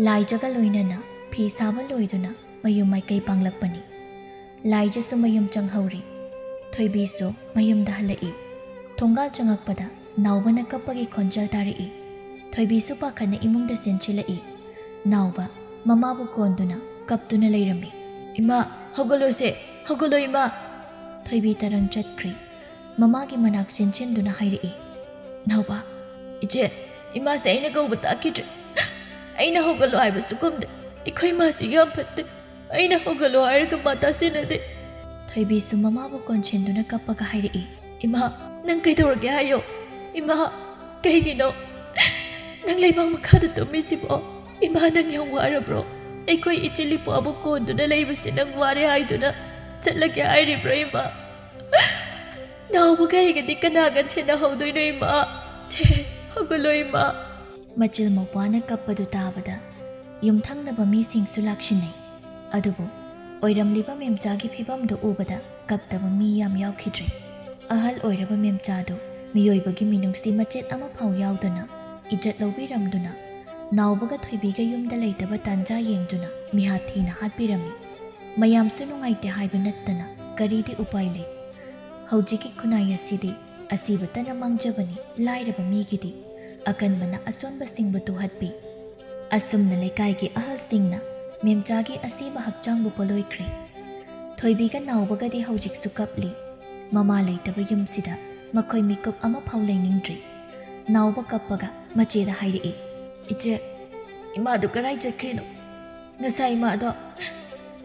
ꯂꯥꯏꯖꯒ ꯂꯣꯏꯅꯅ ꯐꯤ ꯁꯥꯕ ꯂꯣꯏꯗꯨꯅ ꯃꯌꯨꯝ ꯃꯥꯏꯀꯩ ꯄꯥꯡꯂꯛꯄꯅꯤ꯫ ꯂꯥꯏꯖꯁꯨ ꯃꯌꯨꯝ ꯆꯪꯍꯧꯔꯤ꯫ ꯊꯣꯏꯕꯤꯁꯨ ꯃꯌꯨꯝꯗ ꯍꯜꯂꯛꯏ꯫ ꯊꯣꯡꯒꯥꯜ ꯆꯪꯉꯛꯄꯗ ꯅꯥꯎꯕꯅ ꯀꯞꯄꯒꯤ ꯈꯣꯟꯖꯦꯜ ꯇꯥꯔꯛꯏ꯫ ꯊꯣꯏꯕꯤꯁꯨ ꯄꯥꯈꯠꯅ ꯏꯃꯨꯡꯗ ꯆꯦꯟꯁꯤꯜꯂꯛꯏ꯫ ꯅꯥꯎꯕ ꯃꯃꯥꯕꯨ ꯀꯣꯟꯗꯨꯅ ꯀꯞꯇꯨꯅ ꯂꯩꯔꯝꯃꯤ꯫ "ꯏꯃꯥ, ꯍꯧꯒꯠꯂꯣꯁꯦ, ꯍꯧꯒꯠꯂꯣ ꯏꯃꯥ!" ꯊꯣꯏꯕꯤ ꯇꯔꯪ ꯆꯠꯈ꯭ꯔꯤ꯫ ꯃꯃꯥꯒꯤ ꯃꯅꯥꯛ ꯆꯦꯟꯁꯤꯟꯗꯨꯅ ꯍꯥꯏꯔꯛꯏ꯫ "ꯅꯥꯎꯕ!" "ꯏꯆꯦ, ꯏꯃꯥꯁꯦ ꯑꯩꯅ ꯀꯧꯕ ꯇꯥꯈꯤꯗ꯭ꯔꯦ꯫ ꯑꯩꯅ ꯍꯧꯒꯠꯂꯣ ꯍꯥꯏꯕꯁꯨ ꯈꯨꯝꯗꯦ꯫ ꯑꯩꯈꯣꯏ ꯏꯃꯥꯁꯤ ꯌꯥꯝ ꯐꯠꯇꯦ꯫ ꯑꯩꯅ ꯍꯧꯒꯠꯂꯣ ꯍꯥꯏꯔꯒ ꯃꯥ ꯇꯥꯁꯤꯟꯅꯗꯦ꯫" ꯊꯣꯏꯕꯤꯁꯨ ꯃꯃꯥꯕꯨ ꯀꯣꯟꯁꯤꯟꯗꯨꯅ ꯀꯞꯄꯒ ꯍꯥꯏꯔꯛꯏ꯫ "ꯏꯃꯥ, ꯅꯪ ꯀꯩꯗꯧꯔꯒꯦ ꯍꯥꯏꯌꯣ? ꯏꯃꯥ, ꯀꯩꯒꯤꯅꯣ ꯅꯪ ꯂꯩꯕꯥꯛ ꯃꯈꯥꯗ ꯇꯨꯝꯃꯤꯁꯤꯕꯣ? ꯏꯃꯥ, ꯅꯪ ꯌꯥꯝ ꯋꯥꯔꯕ꯭ꯔꯣ? ꯑꯩꯈꯣꯏ ꯏꯆꯤꯜ ꯏꯄ꯭ꯋꯥꯕꯨ ꯀꯣꯟꯗꯨꯅ ꯂꯩꯕꯁꯦ ꯅꯪ ꯋꯥꯔꯦ ꯍꯥꯏꯗꯨꯅ ꯆꯠꯂꯒꯦ ꯍꯥꯏꯔꯤꯕ꯭ꯔꯣ ꯏꯃꯥ? ꯅꯥꯎꯕꯒ ꯑꯩꯒꯗꯤ ꯀꯅꯥꯒ ꯁꯦꯟꯅꯍꯧꯗꯣꯏꯅꯣ ꯏꯃꯥ? ꯁꯦ, ꯍꯧꯒꯠꯂꯣ ꯏꯃꯥ!" ꯃꯆꯤꯜ ꯃꯧꯄ꯭ꯋꯥꯅ ꯀꯞꯄꯗꯨ ꯇꯥꯕꯗ ꯌꯨꯝꯊꯪꯅꯕ ꯃꯤꯁꯤꯡꯁꯨ ꯂꯥꯛꯁꯤꯟꯅꯩ꯫ ꯑꯗꯨꯕꯨ ꯑꯣꯏꯔꯝꯂꯤꯕ ꯃꯦꯝꯆꯥꯒꯤ ꯐꯤꯕꯝꯗꯨ ꯎꯕꯗ ꯀꯞꯇꯕ ꯃꯤ ꯌꯥꯝ ꯌꯥꯎꯈꯤꯗ꯭ꯔꯦ꯫ ꯑꯍꯜ ꯑꯣꯏꯔꯕ ꯃꯦꯝꯆꯥꯗꯨ ꯃꯤꯑꯣꯏꯕꯒꯤ ꯃꯤꯅꯨꯡꯁꯤ ꯃꯆꯦꯠ ꯑꯃꯐꯥꯎ ꯌꯥꯎꯗꯅ ꯏꯖꯠ ꯂꯧꯕꯤꯔꯝꯗꯨꯅ ꯅꯥꯎꯕꯒ ꯊꯣꯏꯕꯤꯒ ꯌꯨꯝꯗ ꯂꯩꯇꯕ ꯇꯥꯟꯖꯥ ꯌꯦꯡꯗꯨꯅ ꯃꯤꯍꯥꯠ ꯊꯤꯅ ꯍꯥꯠꯄꯤꯔꯝꯃꯤ꯫ ꯃꯌꯥꯝꯁꯨ ꯅꯨꯡꯉꯥꯏꯇꯦ ꯍꯥꯏꯕ ꯅꯠꯇꯅ ꯀꯔꯤꯗꯤ ꯎꯄꯥꯏ ꯂꯩ? ꯍꯧꯖꯤꯛꯀꯤ ꯈꯨꯟꯅꯥꯏ ꯑꯁꯤꯗꯤ ꯑꯁꯤꯕꯇꯅ ꯃꯥꯡꯖꯕꯅꯤ꯫ ꯂꯥꯏꯔꯕ ꯃꯤꯒꯤꯗꯤ ꯑꯀꯟꯕꯅ ꯑꯁꯣꯟꯕꯁꯤꯡꯕꯨ ꯇꯨꯍꯠꯄꯤ꯫ ꯑꯁꯨꯝꯅ ꯂꯩꯀꯥꯏꯒꯤ ꯑꯍꯜꯁꯤꯡꯅ ꯃꯦꯝꯆꯥꯒꯤ ꯑꯁꯤꯕ ꯍꯛꯆꯥꯡꯕꯨ ꯄꯣꯂꯣꯏꯈ꯭ꯔꯦ꯫ ꯊꯣꯏꯕꯤꯒ ꯅꯥꯎꯕꯒꯗꯤ ꯍꯧꯖꯤꯛꯁꯨ ꯀꯞꯂꯤ꯫ ꯃꯃꯥ ꯂꯩꯇꯕ ꯌꯨꯝꯁꯤꯗ ꯃꯈꯣꯏ ꯃꯤꯀꯨꯞ ꯑꯃꯐꯥꯎ ꯂꯩꯅꯤꯡꯗ꯭ꯔꯤ꯫ ꯅꯥꯎꯕ ꯀꯞꯄꯒ ꯃꯆꯦꯗ ꯍꯥꯏꯔꯛꯏ꯫ "ꯏꯆꯦ, ꯏꯃꯥꯗꯨ ꯀꯗꯥꯏ ꯆꯠꯈ꯭ꯔꯤꯅꯣ? ꯉꯁꯥꯏ ꯏꯃꯥꯗꯣ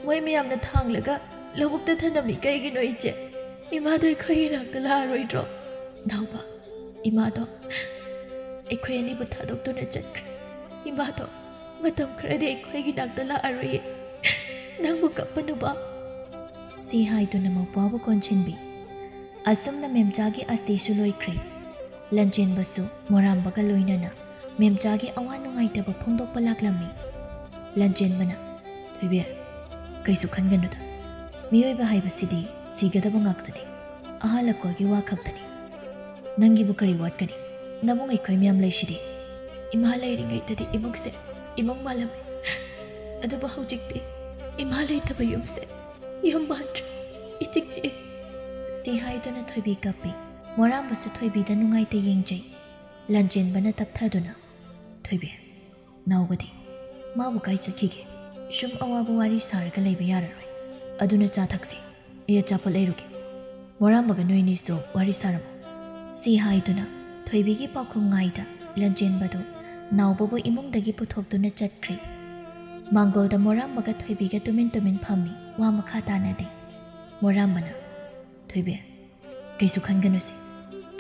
ꯃꯣꯏ ꯃꯌꯥꯝꯅ ꯊꯥꯡꯂꯒ ꯂꯧꯕꯨꯛꯇ ꯊꯅꯝꯃꯤ꯫ ꯀꯩꯒꯤꯅꯣ ꯏꯆꯦ? ꯏꯃꯥꯗꯣ ꯑꯩꯈꯣꯏꯒꯤ ꯏꯅꯥꯛꯇ ꯂꯥꯛꯑꯔꯣꯏꯗ꯭ꯔꯣ?" "ꯅꯥꯎꯕ, ꯏꯃꯥꯗꯣ ꯑꯩꯈꯣꯏ ꯑꯅꯤꯕꯨ ꯊꯥꯗꯣꯛꯇꯨꯅ ꯆꯠꯈ꯭ꯔꯦ꯫ ꯏꯃꯥꯗꯣ ꯃꯇꯝ ꯈꯔꯗꯤ ꯑꯩꯈꯣꯏꯒꯤ ꯅꯥꯛꯇ ꯂꯥꯛꯑꯔꯣꯏꯌꯦ꯫ ꯅꯪꯕꯨ ꯀꯞꯄꯅꯨꯕ꯫ ꯁꯤ ꯍꯥꯏꯗꯨꯅ ꯃꯧꯄ꯭ꯋꯥꯕꯨ ꯀꯣꯟꯁꯤꯟꯕꯤ꯫ ꯑꯁꯨꯝꯅ ꯃꯦꯝꯆꯥꯒꯤ ꯑꯁꯇꯤꯁꯨ ꯂꯣꯏꯈ꯭ꯔꯦ꯫ ꯂꯟꯆꯦꯟꯕꯁꯨ ꯃꯣꯔꯥꯝꯕꯒ ꯂꯣꯏꯅꯅ ꯃꯦꯝꯆꯥꯒꯤ ꯑꯋꯥ ꯅꯨꯡꯉꯥꯏꯇꯕ ꯐꯣꯡꯗꯣꯛꯄ ꯂꯥꯛꯂꯝꯃꯤ꯫ ꯂꯟꯆꯦꯟꯕꯅ, "ꯊꯣꯏꯕꯤ, ꯀꯩꯁꯨ ꯈꯟꯒꯅꯨꯗ꯫ ꯃꯤꯑꯣꯏꯕ ꯍꯥꯏꯕꯁꯤꯗꯤ ꯁꯤꯒꯗꯕ ꯉꯥꯛꯇꯅꯤ꯫ ꯑꯍꯜ ꯑꯀꯣꯜꯒꯤ ꯋꯥ ꯈꯛꯇꯅꯤ꯫ ꯅꯪꯒꯤꯕꯨ ꯀꯔꯤ ꯋꯥꯠꯀꯅꯤ? ꯅꯕꯨꯡ ꯑꯩꯈꯣꯏ ꯃꯌꯥꯝ ꯂꯩꯁꯤꯗꯤ꯫" "ꯏꯃꯥ ꯂꯩꯔꯤꯉꯩꯗꯗꯤ ꯏꯃꯨꯡꯁꯦ ꯏꯃꯨꯡ ꯃꯥꯜꯂꯝꯃꯤ꯫ ꯑꯗꯨꯕꯨ ꯍꯧꯖꯤꯛꯇꯤ ꯏꯃꯥ ꯂꯩꯇꯕ ꯌꯨꯝꯁꯦ ꯌꯨꯝ ꯃꯥꯟꯗ꯭ꯔꯦ꯫ ꯏꯆꯤꯛ ꯆꯤꯛꯏ꯫" ꯁꯤ ꯍꯥꯏꯗꯨꯅ ꯊꯣꯏꯕꯤ ꯀꯞꯄꯤ꯫ ꯃꯣꯔꯥꯝꯕꯁꯨ ꯊꯣꯏꯕꯤꯗ ꯅꯨꯡꯉꯥꯏꯇ ꯌꯦꯡꯖꯩ꯫ ꯂꯟꯆꯦꯟꯕꯅ ꯇꯞꯊꯗꯨꯅ, "ꯊꯣꯏꯕꯤ, ꯅꯥꯎꯕꯗꯤ? ꯃꯥꯕꯨ ꯀꯥꯏ ꯆꯠꯈꯤꯒꯦ? ꯁꯨꯝ ꯑꯋꯥꯕ ꯋꯥꯔꯤ ꯁꯥꯔꯒ ꯂꯩꯕ ꯌꯥꯔꯔꯣꯏ꯫ ꯑꯗꯨꯅ ꯆꯥ ꯊꯛꯁꯤ꯫ ꯑꯩ ꯑꯆꯥꯄꯣꯠ ꯂꯩꯔꯨꯒꯦ꯫ ꯃꯣꯔꯥꯝꯕꯒ ꯅꯣꯏꯅꯤꯁꯨ ꯋꯥꯔꯤ ꯁꯥꯔꯝꯃꯨ꯫" ꯁꯤ ꯍꯥꯏꯗꯨꯅ ꯊꯣꯏꯕꯤꯒꯤ ꯄꯥꯎꯈꯨꯝ ꯉꯥꯏꯗ ꯂꯟꯆꯦꯟꯕꯗꯨ ꯅꯥꯎꯕꯕꯨ ꯏꯃꯨꯡꯗꯒꯤ ꯄꯨꯊꯣꯛꯇꯨꯅ ꯆꯠꯈ꯭ꯔꯦ꯫ ꯃꯥꯡꯒꯣꯜꯗ ꯃꯣꯔꯥꯝꯕꯒ ꯊꯣꯏꯕꯤꯒ ꯇꯨꯃꯤꯟ ꯇꯨꯃꯤꯟ ꯐꯝꯃꯤ, ꯋꯥ ꯃꯈꯥ ꯇꯥꯅꯗꯦ꯫ ꯃꯣꯔꯥꯝꯕꯅ, "ꯊꯣꯏꯕꯤ, ꯀꯩꯁꯨ ꯈꯟꯒꯅꯨꯁꯦ꯫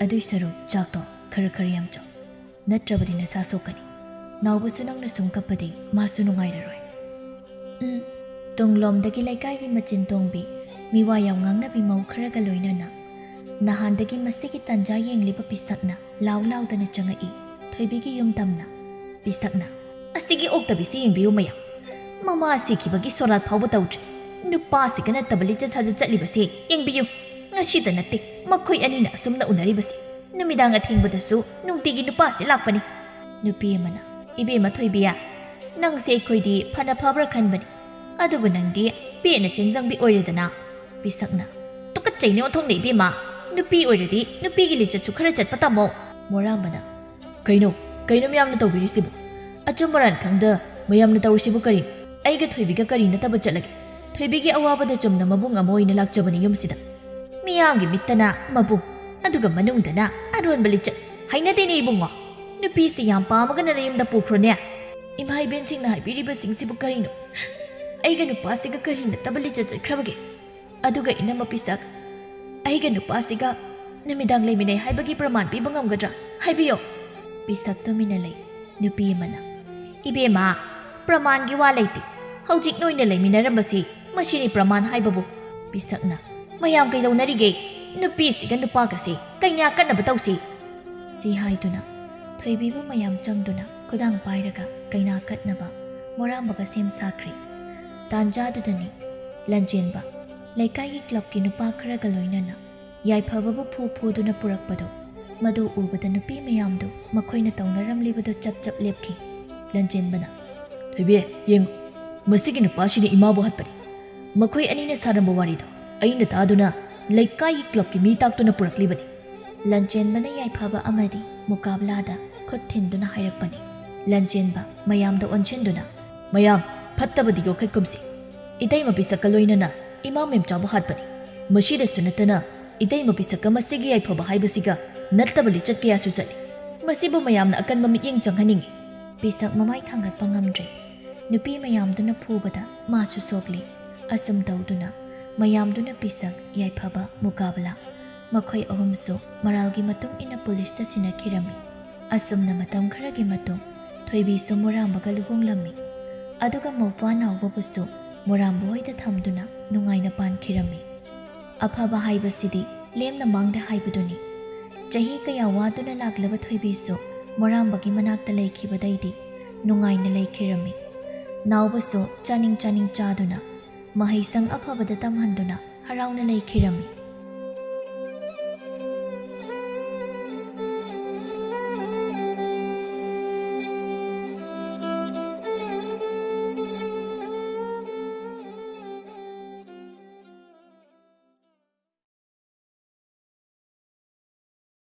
ꯑꯗꯨꯏ ꯁꯔꯨꯛ ꯆꯥꯛꯇꯣ ꯈꯔ ꯈꯔ ꯌꯥꯝ ꯆꯥꯎ꯫ ꯅꯠꯇ꯭ꯔꯕꯗꯤ ꯅꯁꯥ ꯁꯣꯛꯀꯅꯤ꯫ ꯅꯥꯎꯕꯁꯨ ꯅꯪꯅ ꯁꯨꯝ ꯀꯞꯄꯗꯤ ꯃꯥꯁꯨ ꯅꯨꯡꯉꯥꯏꯔꯔꯣꯏ꯫" ꯎꯝ꯫ ꯇꯨꯡꯂꯣꯝꯗꯒꯤ ꯂꯩꯀꯥꯏꯒꯤ ꯃꯆꯤꯟ ꯇꯣꯡꯕꯤ, ꯃꯤꯋꯥ ꯌꯥꯝ ꯉꯥꯡꯅꯕꯤ ꯃꯧ ꯈꯔꯒ ꯂꯣꯏꯅꯅ ꯅꯍꯥꯟꯗꯒꯤ ꯃꯁꯤꯒꯤ ꯇꯥꯟꯖꯥ ꯌꯦꯡꯂꯤꯕ ꯄꯤꯁꯛꯅ ꯂꯥꯎ ꯂꯥꯎꯗꯅ ꯆꯪꯉꯛꯏ꯫ ꯊꯣꯏꯕꯤꯒꯤ ꯌꯨꯝ ꯇꯝꯅ꯫ ꯄꯤꯁꯛꯅ, "ꯑꯁꯤꯒꯤ ꯑꯣꯛꯇꯕꯤꯁꯤ ꯌꯦꯡꯕꯤꯌꯨ ꯃꯌꯥꯝ꯫ ꯃꯃꯥ ꯁꯤꯈꯤꯕꯒꯤ ꯁꯣꯔꯥꯠ ꯐꯥꯎꯕ ꯇꯧꯗ꯭ꯔꯤ꯫ ꯅꯨꯄꯥꯁꯤꯒ ꯅꯠꯇꯕ ꯂꯤꯆꯠ ꯁꯥꯖꯠ ꯆꯠꯂꯤꯕꯁꯦ ꯌꯦꯡꯕꯤꯌꯨ꯫ ꯉꯁꯤꯗ ꯅꯠꯇꯦ, ꯃꯈꯣꯏ ꯑꯅꯤꯅ ꯑꯁꯨꯝꯅ ꯎꯅꯔꯤꯕꯁꯦ꯫ ꯅꯨꯃꯤꯗꯥꯡ ꯑꯊꯦꯡꯕꯗꯁꯨ ꯅꯨꯡꯇꯤꯒꯤ ꯅꯨꯄꯥꯁꯦ ꯂꯥꯛꯄꯅꯤ꯫" ꯅꯨꯄꯤ ꯑꯃꯅ, "ꯏꯕꯦꯝꯃ ꯊꯣꯏꯕꯤ, ꯅꯪꯁꯦ ꯑꯩꯈꯣꯏꯗꯤ ꯐꯅ ꯐꯕ꯭ꯔꯥ ꯈꯟꯕꯅꯤ꯫ ꯑꯗꯨꯕꯨ ꯅꯪꯗꯤ ꯄꯦꯟꯅ ꯆꯦꯟꯖꯪꯕꯤ ꯑꯣꯏꯔꯦꯗꯅ꯫" ꯄꯤꯁꯛꯅ, "ꯇꯨꯀꯠꯆꯩꯅꯦ ꯑꯣꯟꯊꯣꯛꯅ ꯏꯕꯦꯝꯃ꯫ ꯅꯨꯄꯤ ꯑꯣꯏꯔꯗꯤ ꯅꯨꯄꯤꯒꯤ ꯂꯤꯆꯠꯁꯨ ꯈꯔ ꯆꯠꯄ ꯇꯝꯃꯣ꯫" ꯃꯣꯔꯥꯝꯕꯅ, "ꯀꯩꯅꯣ, ꯀꯩꯅꯣ ꯃꯌꯥꯝꯅ ꯇꯧꯕꯤꯔꯤꯁꯤꯕꯨ? ꯑꯆꯨꯝ ꯑꯔꯥꯟ ꯈꯪꯗ ꯃꯌꯥꯝꯅ ꯇꯧꯔꯤꯁꯤꯕꯨ ꯀꯔꯤꯅꯣ? ꯑꯩꯒ ꯊꯣꯏꯕꯤꯒ ꯀꯔꯤ ꯅꯠꯇꯕ ꯆꯠꯂꯒꯦ? ꯊꯣꯏꯕꯤꯒꯤ ꯑꯋꯥꯕꯗ ꯆꯨꯝꯅ ꯃꯕꯨꯡ ꯑꯃ ꯑꯣꯏꯅ ꯂꯥꯛꯆꯕꯅꯤ ꯌꯨꯝꯁꯤꯗ꯫ ꯃꯤꯌꯥꯝꯒꯤ ꯃꯤꯠꯇꯅ ꯃꯕꯨꯡ, ꯑꯗꯨꯒ ꯃꯅꯨꯡꯗꯅ ꯑꯔꯣꯟꯕ ꯂꯤꯆꯠ꯫ ꯍꯩꯅꯗꯦꯅꯦ ꯏꯕꯨꯡꯉꯣ꯫ ꯅꯨꯄꯤꯁꯤ ꯌꯥꯝ ꯄꯥꯝꯃꯒꯅ ꯅꯌꯨꯝꯗ ꯄꯨꯈ꯭ꯔꯣꯅꯦ꯫" "ꯏꯃꯥ ꯏꯕꯦꯟꯁꯤꯡꯅ ꯍꯥꯏꯕꯤꯔꯤꯕꯁꯤꯡꯁꯤꯕꯨ ꯀꯔꯤꯅꯣ? ꯑꯩꯒ ꯅꯨꯄꯥꯁꯤꯒ ꯀꯔꯤ ꯅꯠꯇꯕ ꯂꯤꯆꯠ ꯆꯠꯈ꯭ꯔꯕꯒꯦ? ꯑꯗꯨꯒ ꯏꯅꯝꯃ ꯄꯤꯁꯛ, ꯑꯩꯒ ꯅꯨꯄꯥꯁꯤꯒ ꯅꯨꯃꯤꯗꯥꯡ ꯂꯩꯃꯤꯟꯅꯩ ꯍꯥꯏꯕꯒꯤ ꯄ꯭ꯔꯃꯥꯟ ꯄꯤꯕ ꯉꯝꯒꯗ꯭ꯔꯥ? ꯍꯥꯏꯕꯤꯌꯣ꯫ ꯄꯤꯁꯛ ꯇꯨꯃꯤꯟꯅ ꯂꯩ꯫ ꯅꯨꯄꯤ ꯑꯃꯅ, "ꯏꯕꯦꯝꯃ, ꯄ꯭ꯔꯃꯥꯟꯒꯤ ꯋꯥ ꯂꯩꯇꯦ꯫ ꯍꯧꯖꯤꯛ ꯅꯣꯏꯅ ꯂꯩꯃꯤꯟꯅꯔꯝꯕꯁꯤ, ꯃꯁꯤꯅꯤ ꯄ꯭ꯔꯃꯥꯟ ꯍꯥꯏꯕꯕꯨ꯫" ꯄꯤꯁꯛꯅ, "ꯃꯌꯥꯝ ꯀꯩꯗꯧꯅꯔꯤꯒꯦ? ꯅꯨꯄꯤꯁꯤꯒ ꯅꯨꯄꯥꯒꯁꯤ ꯀꯩꯅꯥ ꯀꯠꯅꯕ ꯇꯧꯁꯤ꯫" ꯁꯤ ꯍꯥꯏꯗꯨꯅ ꯊꯣꯏꯕꯤꯕꯨ ꯃꯌꯥꯝ ꯆꯪꯗꯨꯅ ꯈꯨꯗꯥꯡ ꯄꯥꯏꯔꯒ ꯀꯩꯅꯥ ꯀꯠꯅꯕ ꯃꯣꯔꯥꯝꯕꯒ ꯁꯦꯝ ꯁꯥꯈ꯭ꯔꯦ꯫ ꯇꯥꯟꯖꯥꯗꯨꯗꯅꯤ ꯂꯟꯖꯦꯟꯕ ꯂꯩꯀꯥꯏꯒꯤ ꯀ꯭ꯂꯕꯀꯤ ꯅꯨꯄꯥ ꯈꯔꯒ ꯂꯣꯏꯅꯅ ꯌꯥꯏꯐꯕꯕꯨ ꯐꯨ ꯐꯨꯗꯨꯅ ꯄꯨꯔꯛꯄꯗꯨ꯫ ꯃꯗꯨ ꯎꯕꯗ ꯅꯨꯄꯤ ꯃꯌꯥꯝꯗꯨ ꯃꯈꯣꯏꯅ ꯇꯧꯅꯔꯝꯂꯤꯕꯗꯨ ꯆꯞ ꯆꯞ ꯂꯦꯞꯈꯤ꯫ ꯂꯟꯖꯦꯟꯕꯅ, "ꯊꯣꯏꯕꯤ, ꯌꯦꯡꯉꯨ, ꯃꯁꯤꯒꯤ ꯅꯨꯄꯥꯁꯤꯅ ꯏꯃꯥꯕꯨ ꯍꯥꯠꯄꯅꯤ꯫ ꯃꯈꯣꯏ ꯑꯅꯤꯅ ꯁꯥꯔꯝꯕ ꯋꯥꯔꯤꯗꯣ ꯑꯩꯅ ꯇꯥꯗꯨꯅ ꯂꯩꯀꯥꯏꯒꯤ ꯀ꯭ꯂꯕꯀꯤ ꯃꯤ ꯇꯥꯛꯇꯨꯅ ꯄꯨꯔꯛꯂꯤꯕꯅꯤ꯫" ꯂꯟꯖꯦꯟꯕꯅ ꯌꯥꯏꯐꯕ ꯑꯃꯗꯤ ꯃꯨꯀꯥꯕꯂꯥꯗ ꯈꯨꯠ ꯊꯤꯟꯗꯨꯅ ꯍꯥꯏꯔꯛꯄꯅꯤ꯫ ꯂꯟꯖꯦꯟꯕ ꯃꯌꯥꯝꯗ ꯑꯣꯟꯁꯤꯟꯗꯨꯅ, "ꯃꯌꯥꯝ, ꯐꯠꯇꯕꯗꯤ ꯌꯣꯛꯈꯠꯀꯨꯝꯁꯤ꯫ ꯏꯇꯩꯃ ꯄꯤꯁꯛꯀ ꯂꯣꯏꯅꯅ ꯏꯃꯥ ꯃꯦꯝꯆꯥꯕꯨ ꯍꯥꯠꯄꯅꯤ꯫ ꯃꯁꯤꯗꯁꯨ ꯅꯠꯇꯅ ꯏꯇꯩꯃ ꯄꯤꯁꯛꯀ ꯃꯁꯤꯒꯤ ꯌꯥꯏꯐꯕ ꯍꯥꯏꯕꯁꯤꯒ ꯅꯠꯇꯕ ꯂꯤꯆꯠ ꯀꯌꯥꯁꯨ ꯆꯠꯂꯤ꯫ ꯃꯁꯤꯕꯨ ꯃꯌꯥꯝꯅ ꯑꯀꯟꯕ ꯃꯤꯠꯌꯦꯡ ꯆꯪꯍꯟꯅꯤꯡꯏ꯫" ꯄꯤꯁꯛ ꯃꯃꯥꯏ ꯊꯥꯡꯒꯠꯄ ꯉꯝꯗ꯭ꯔꯦ꯫ ꯅꯨꯄꯤ ꯃꯌꯥꯝꯗꯨꯅ ꯐꯨꯕꯗ ꯃꯥꯁꯨ ꯁꯣꯛꯂꯤ꯫ ꯑꯁꯨꯝ ꯇꯧꯗꯨꯅ ꯃꯌꯥꯝꯗꯨꯅ ꯄꯤꯁꯛ, ꯌꯥꯏꯐꯕ, ꯃꯨꯀꯥꯕꯂꯥ, ꯃꯈꯣꯏ ꯑꯍꯨꯝꯁꯨ ꯃꯔꯥꯜꯒꯤ ꯃꯇꯨꯡ ꯏꯟꯅ ꯄꯨꯂꯤꯁꯇ ꯁꯤꯟꯅꯈꯤꯔꯝꯃꯤ꯫ ꯑꯁꯨꯝꯅ ꯃꯇꯝ ꯈꯔꯒꯤ ꯃꯇꯨꯡ ꯊꯣꯏꯕꯤꯁꯨ ꯃꯣꯔꯥꯝꯕꯒ ꯂꯨꯍꯣꯡꯂꯝꯃꯤ꯫ ꯑꯗꯨꯒ ꯃꯧꯄ꯭ꯋꯥ ꯅꯥꯎꯕꯕꯨꯁꯨ ꯃꯣꯔꯥꯝꯕ ꯍꯣꯏꯗ ꯊꯝꯗꯨꯅ ꯅꯨꯡꯉꯥꯏꯅ ꯄꯥꯟꯈꯤꯔꯝꯃꯤ꯫ ꯑꯐꯕ ꯍꯥꯏꯕꯁꯤꯗꯤ ꯂꯦꯝꯅ ꯃꯥꯡꯗꯦ ꯍꯥꯏꯕꯗꯨꯅꯤ꯫ ꯆꯍꯤ ꯀꯌꯥ ꯋꯥꯗꯨꯅ ꯂꯥꯛꯂꯕ ꯊꯣꯏꯕꯤꯁꯨ ꯃꯣꯔꯥꯝꯕꯒꯤ ꯃꯅꯥꯛꯇ ꯂꯩꯈꯤꯕꯗꯩꯗꯤ ꯅꯨꯡꯉꯥꯏꯅ ꯂꯩꯈꯤꯔꯝꯃꯤ꯫ ꯅꯥꯎꯕꯁꯨ ꯆꯥꯅꯤꯡ ꯆꯥꯅꯤꯡ ꯆꯥꯗꯨꯅ ꯃꯍꯩꯁꯪ ꯑꯐꯕꯗ ꯇꯝꯍꯟꯗꯨꯅ ꯍꯔꯥꯎꯅ ꯂꯩꯈꯤꯔꯝꯃꯤ꯫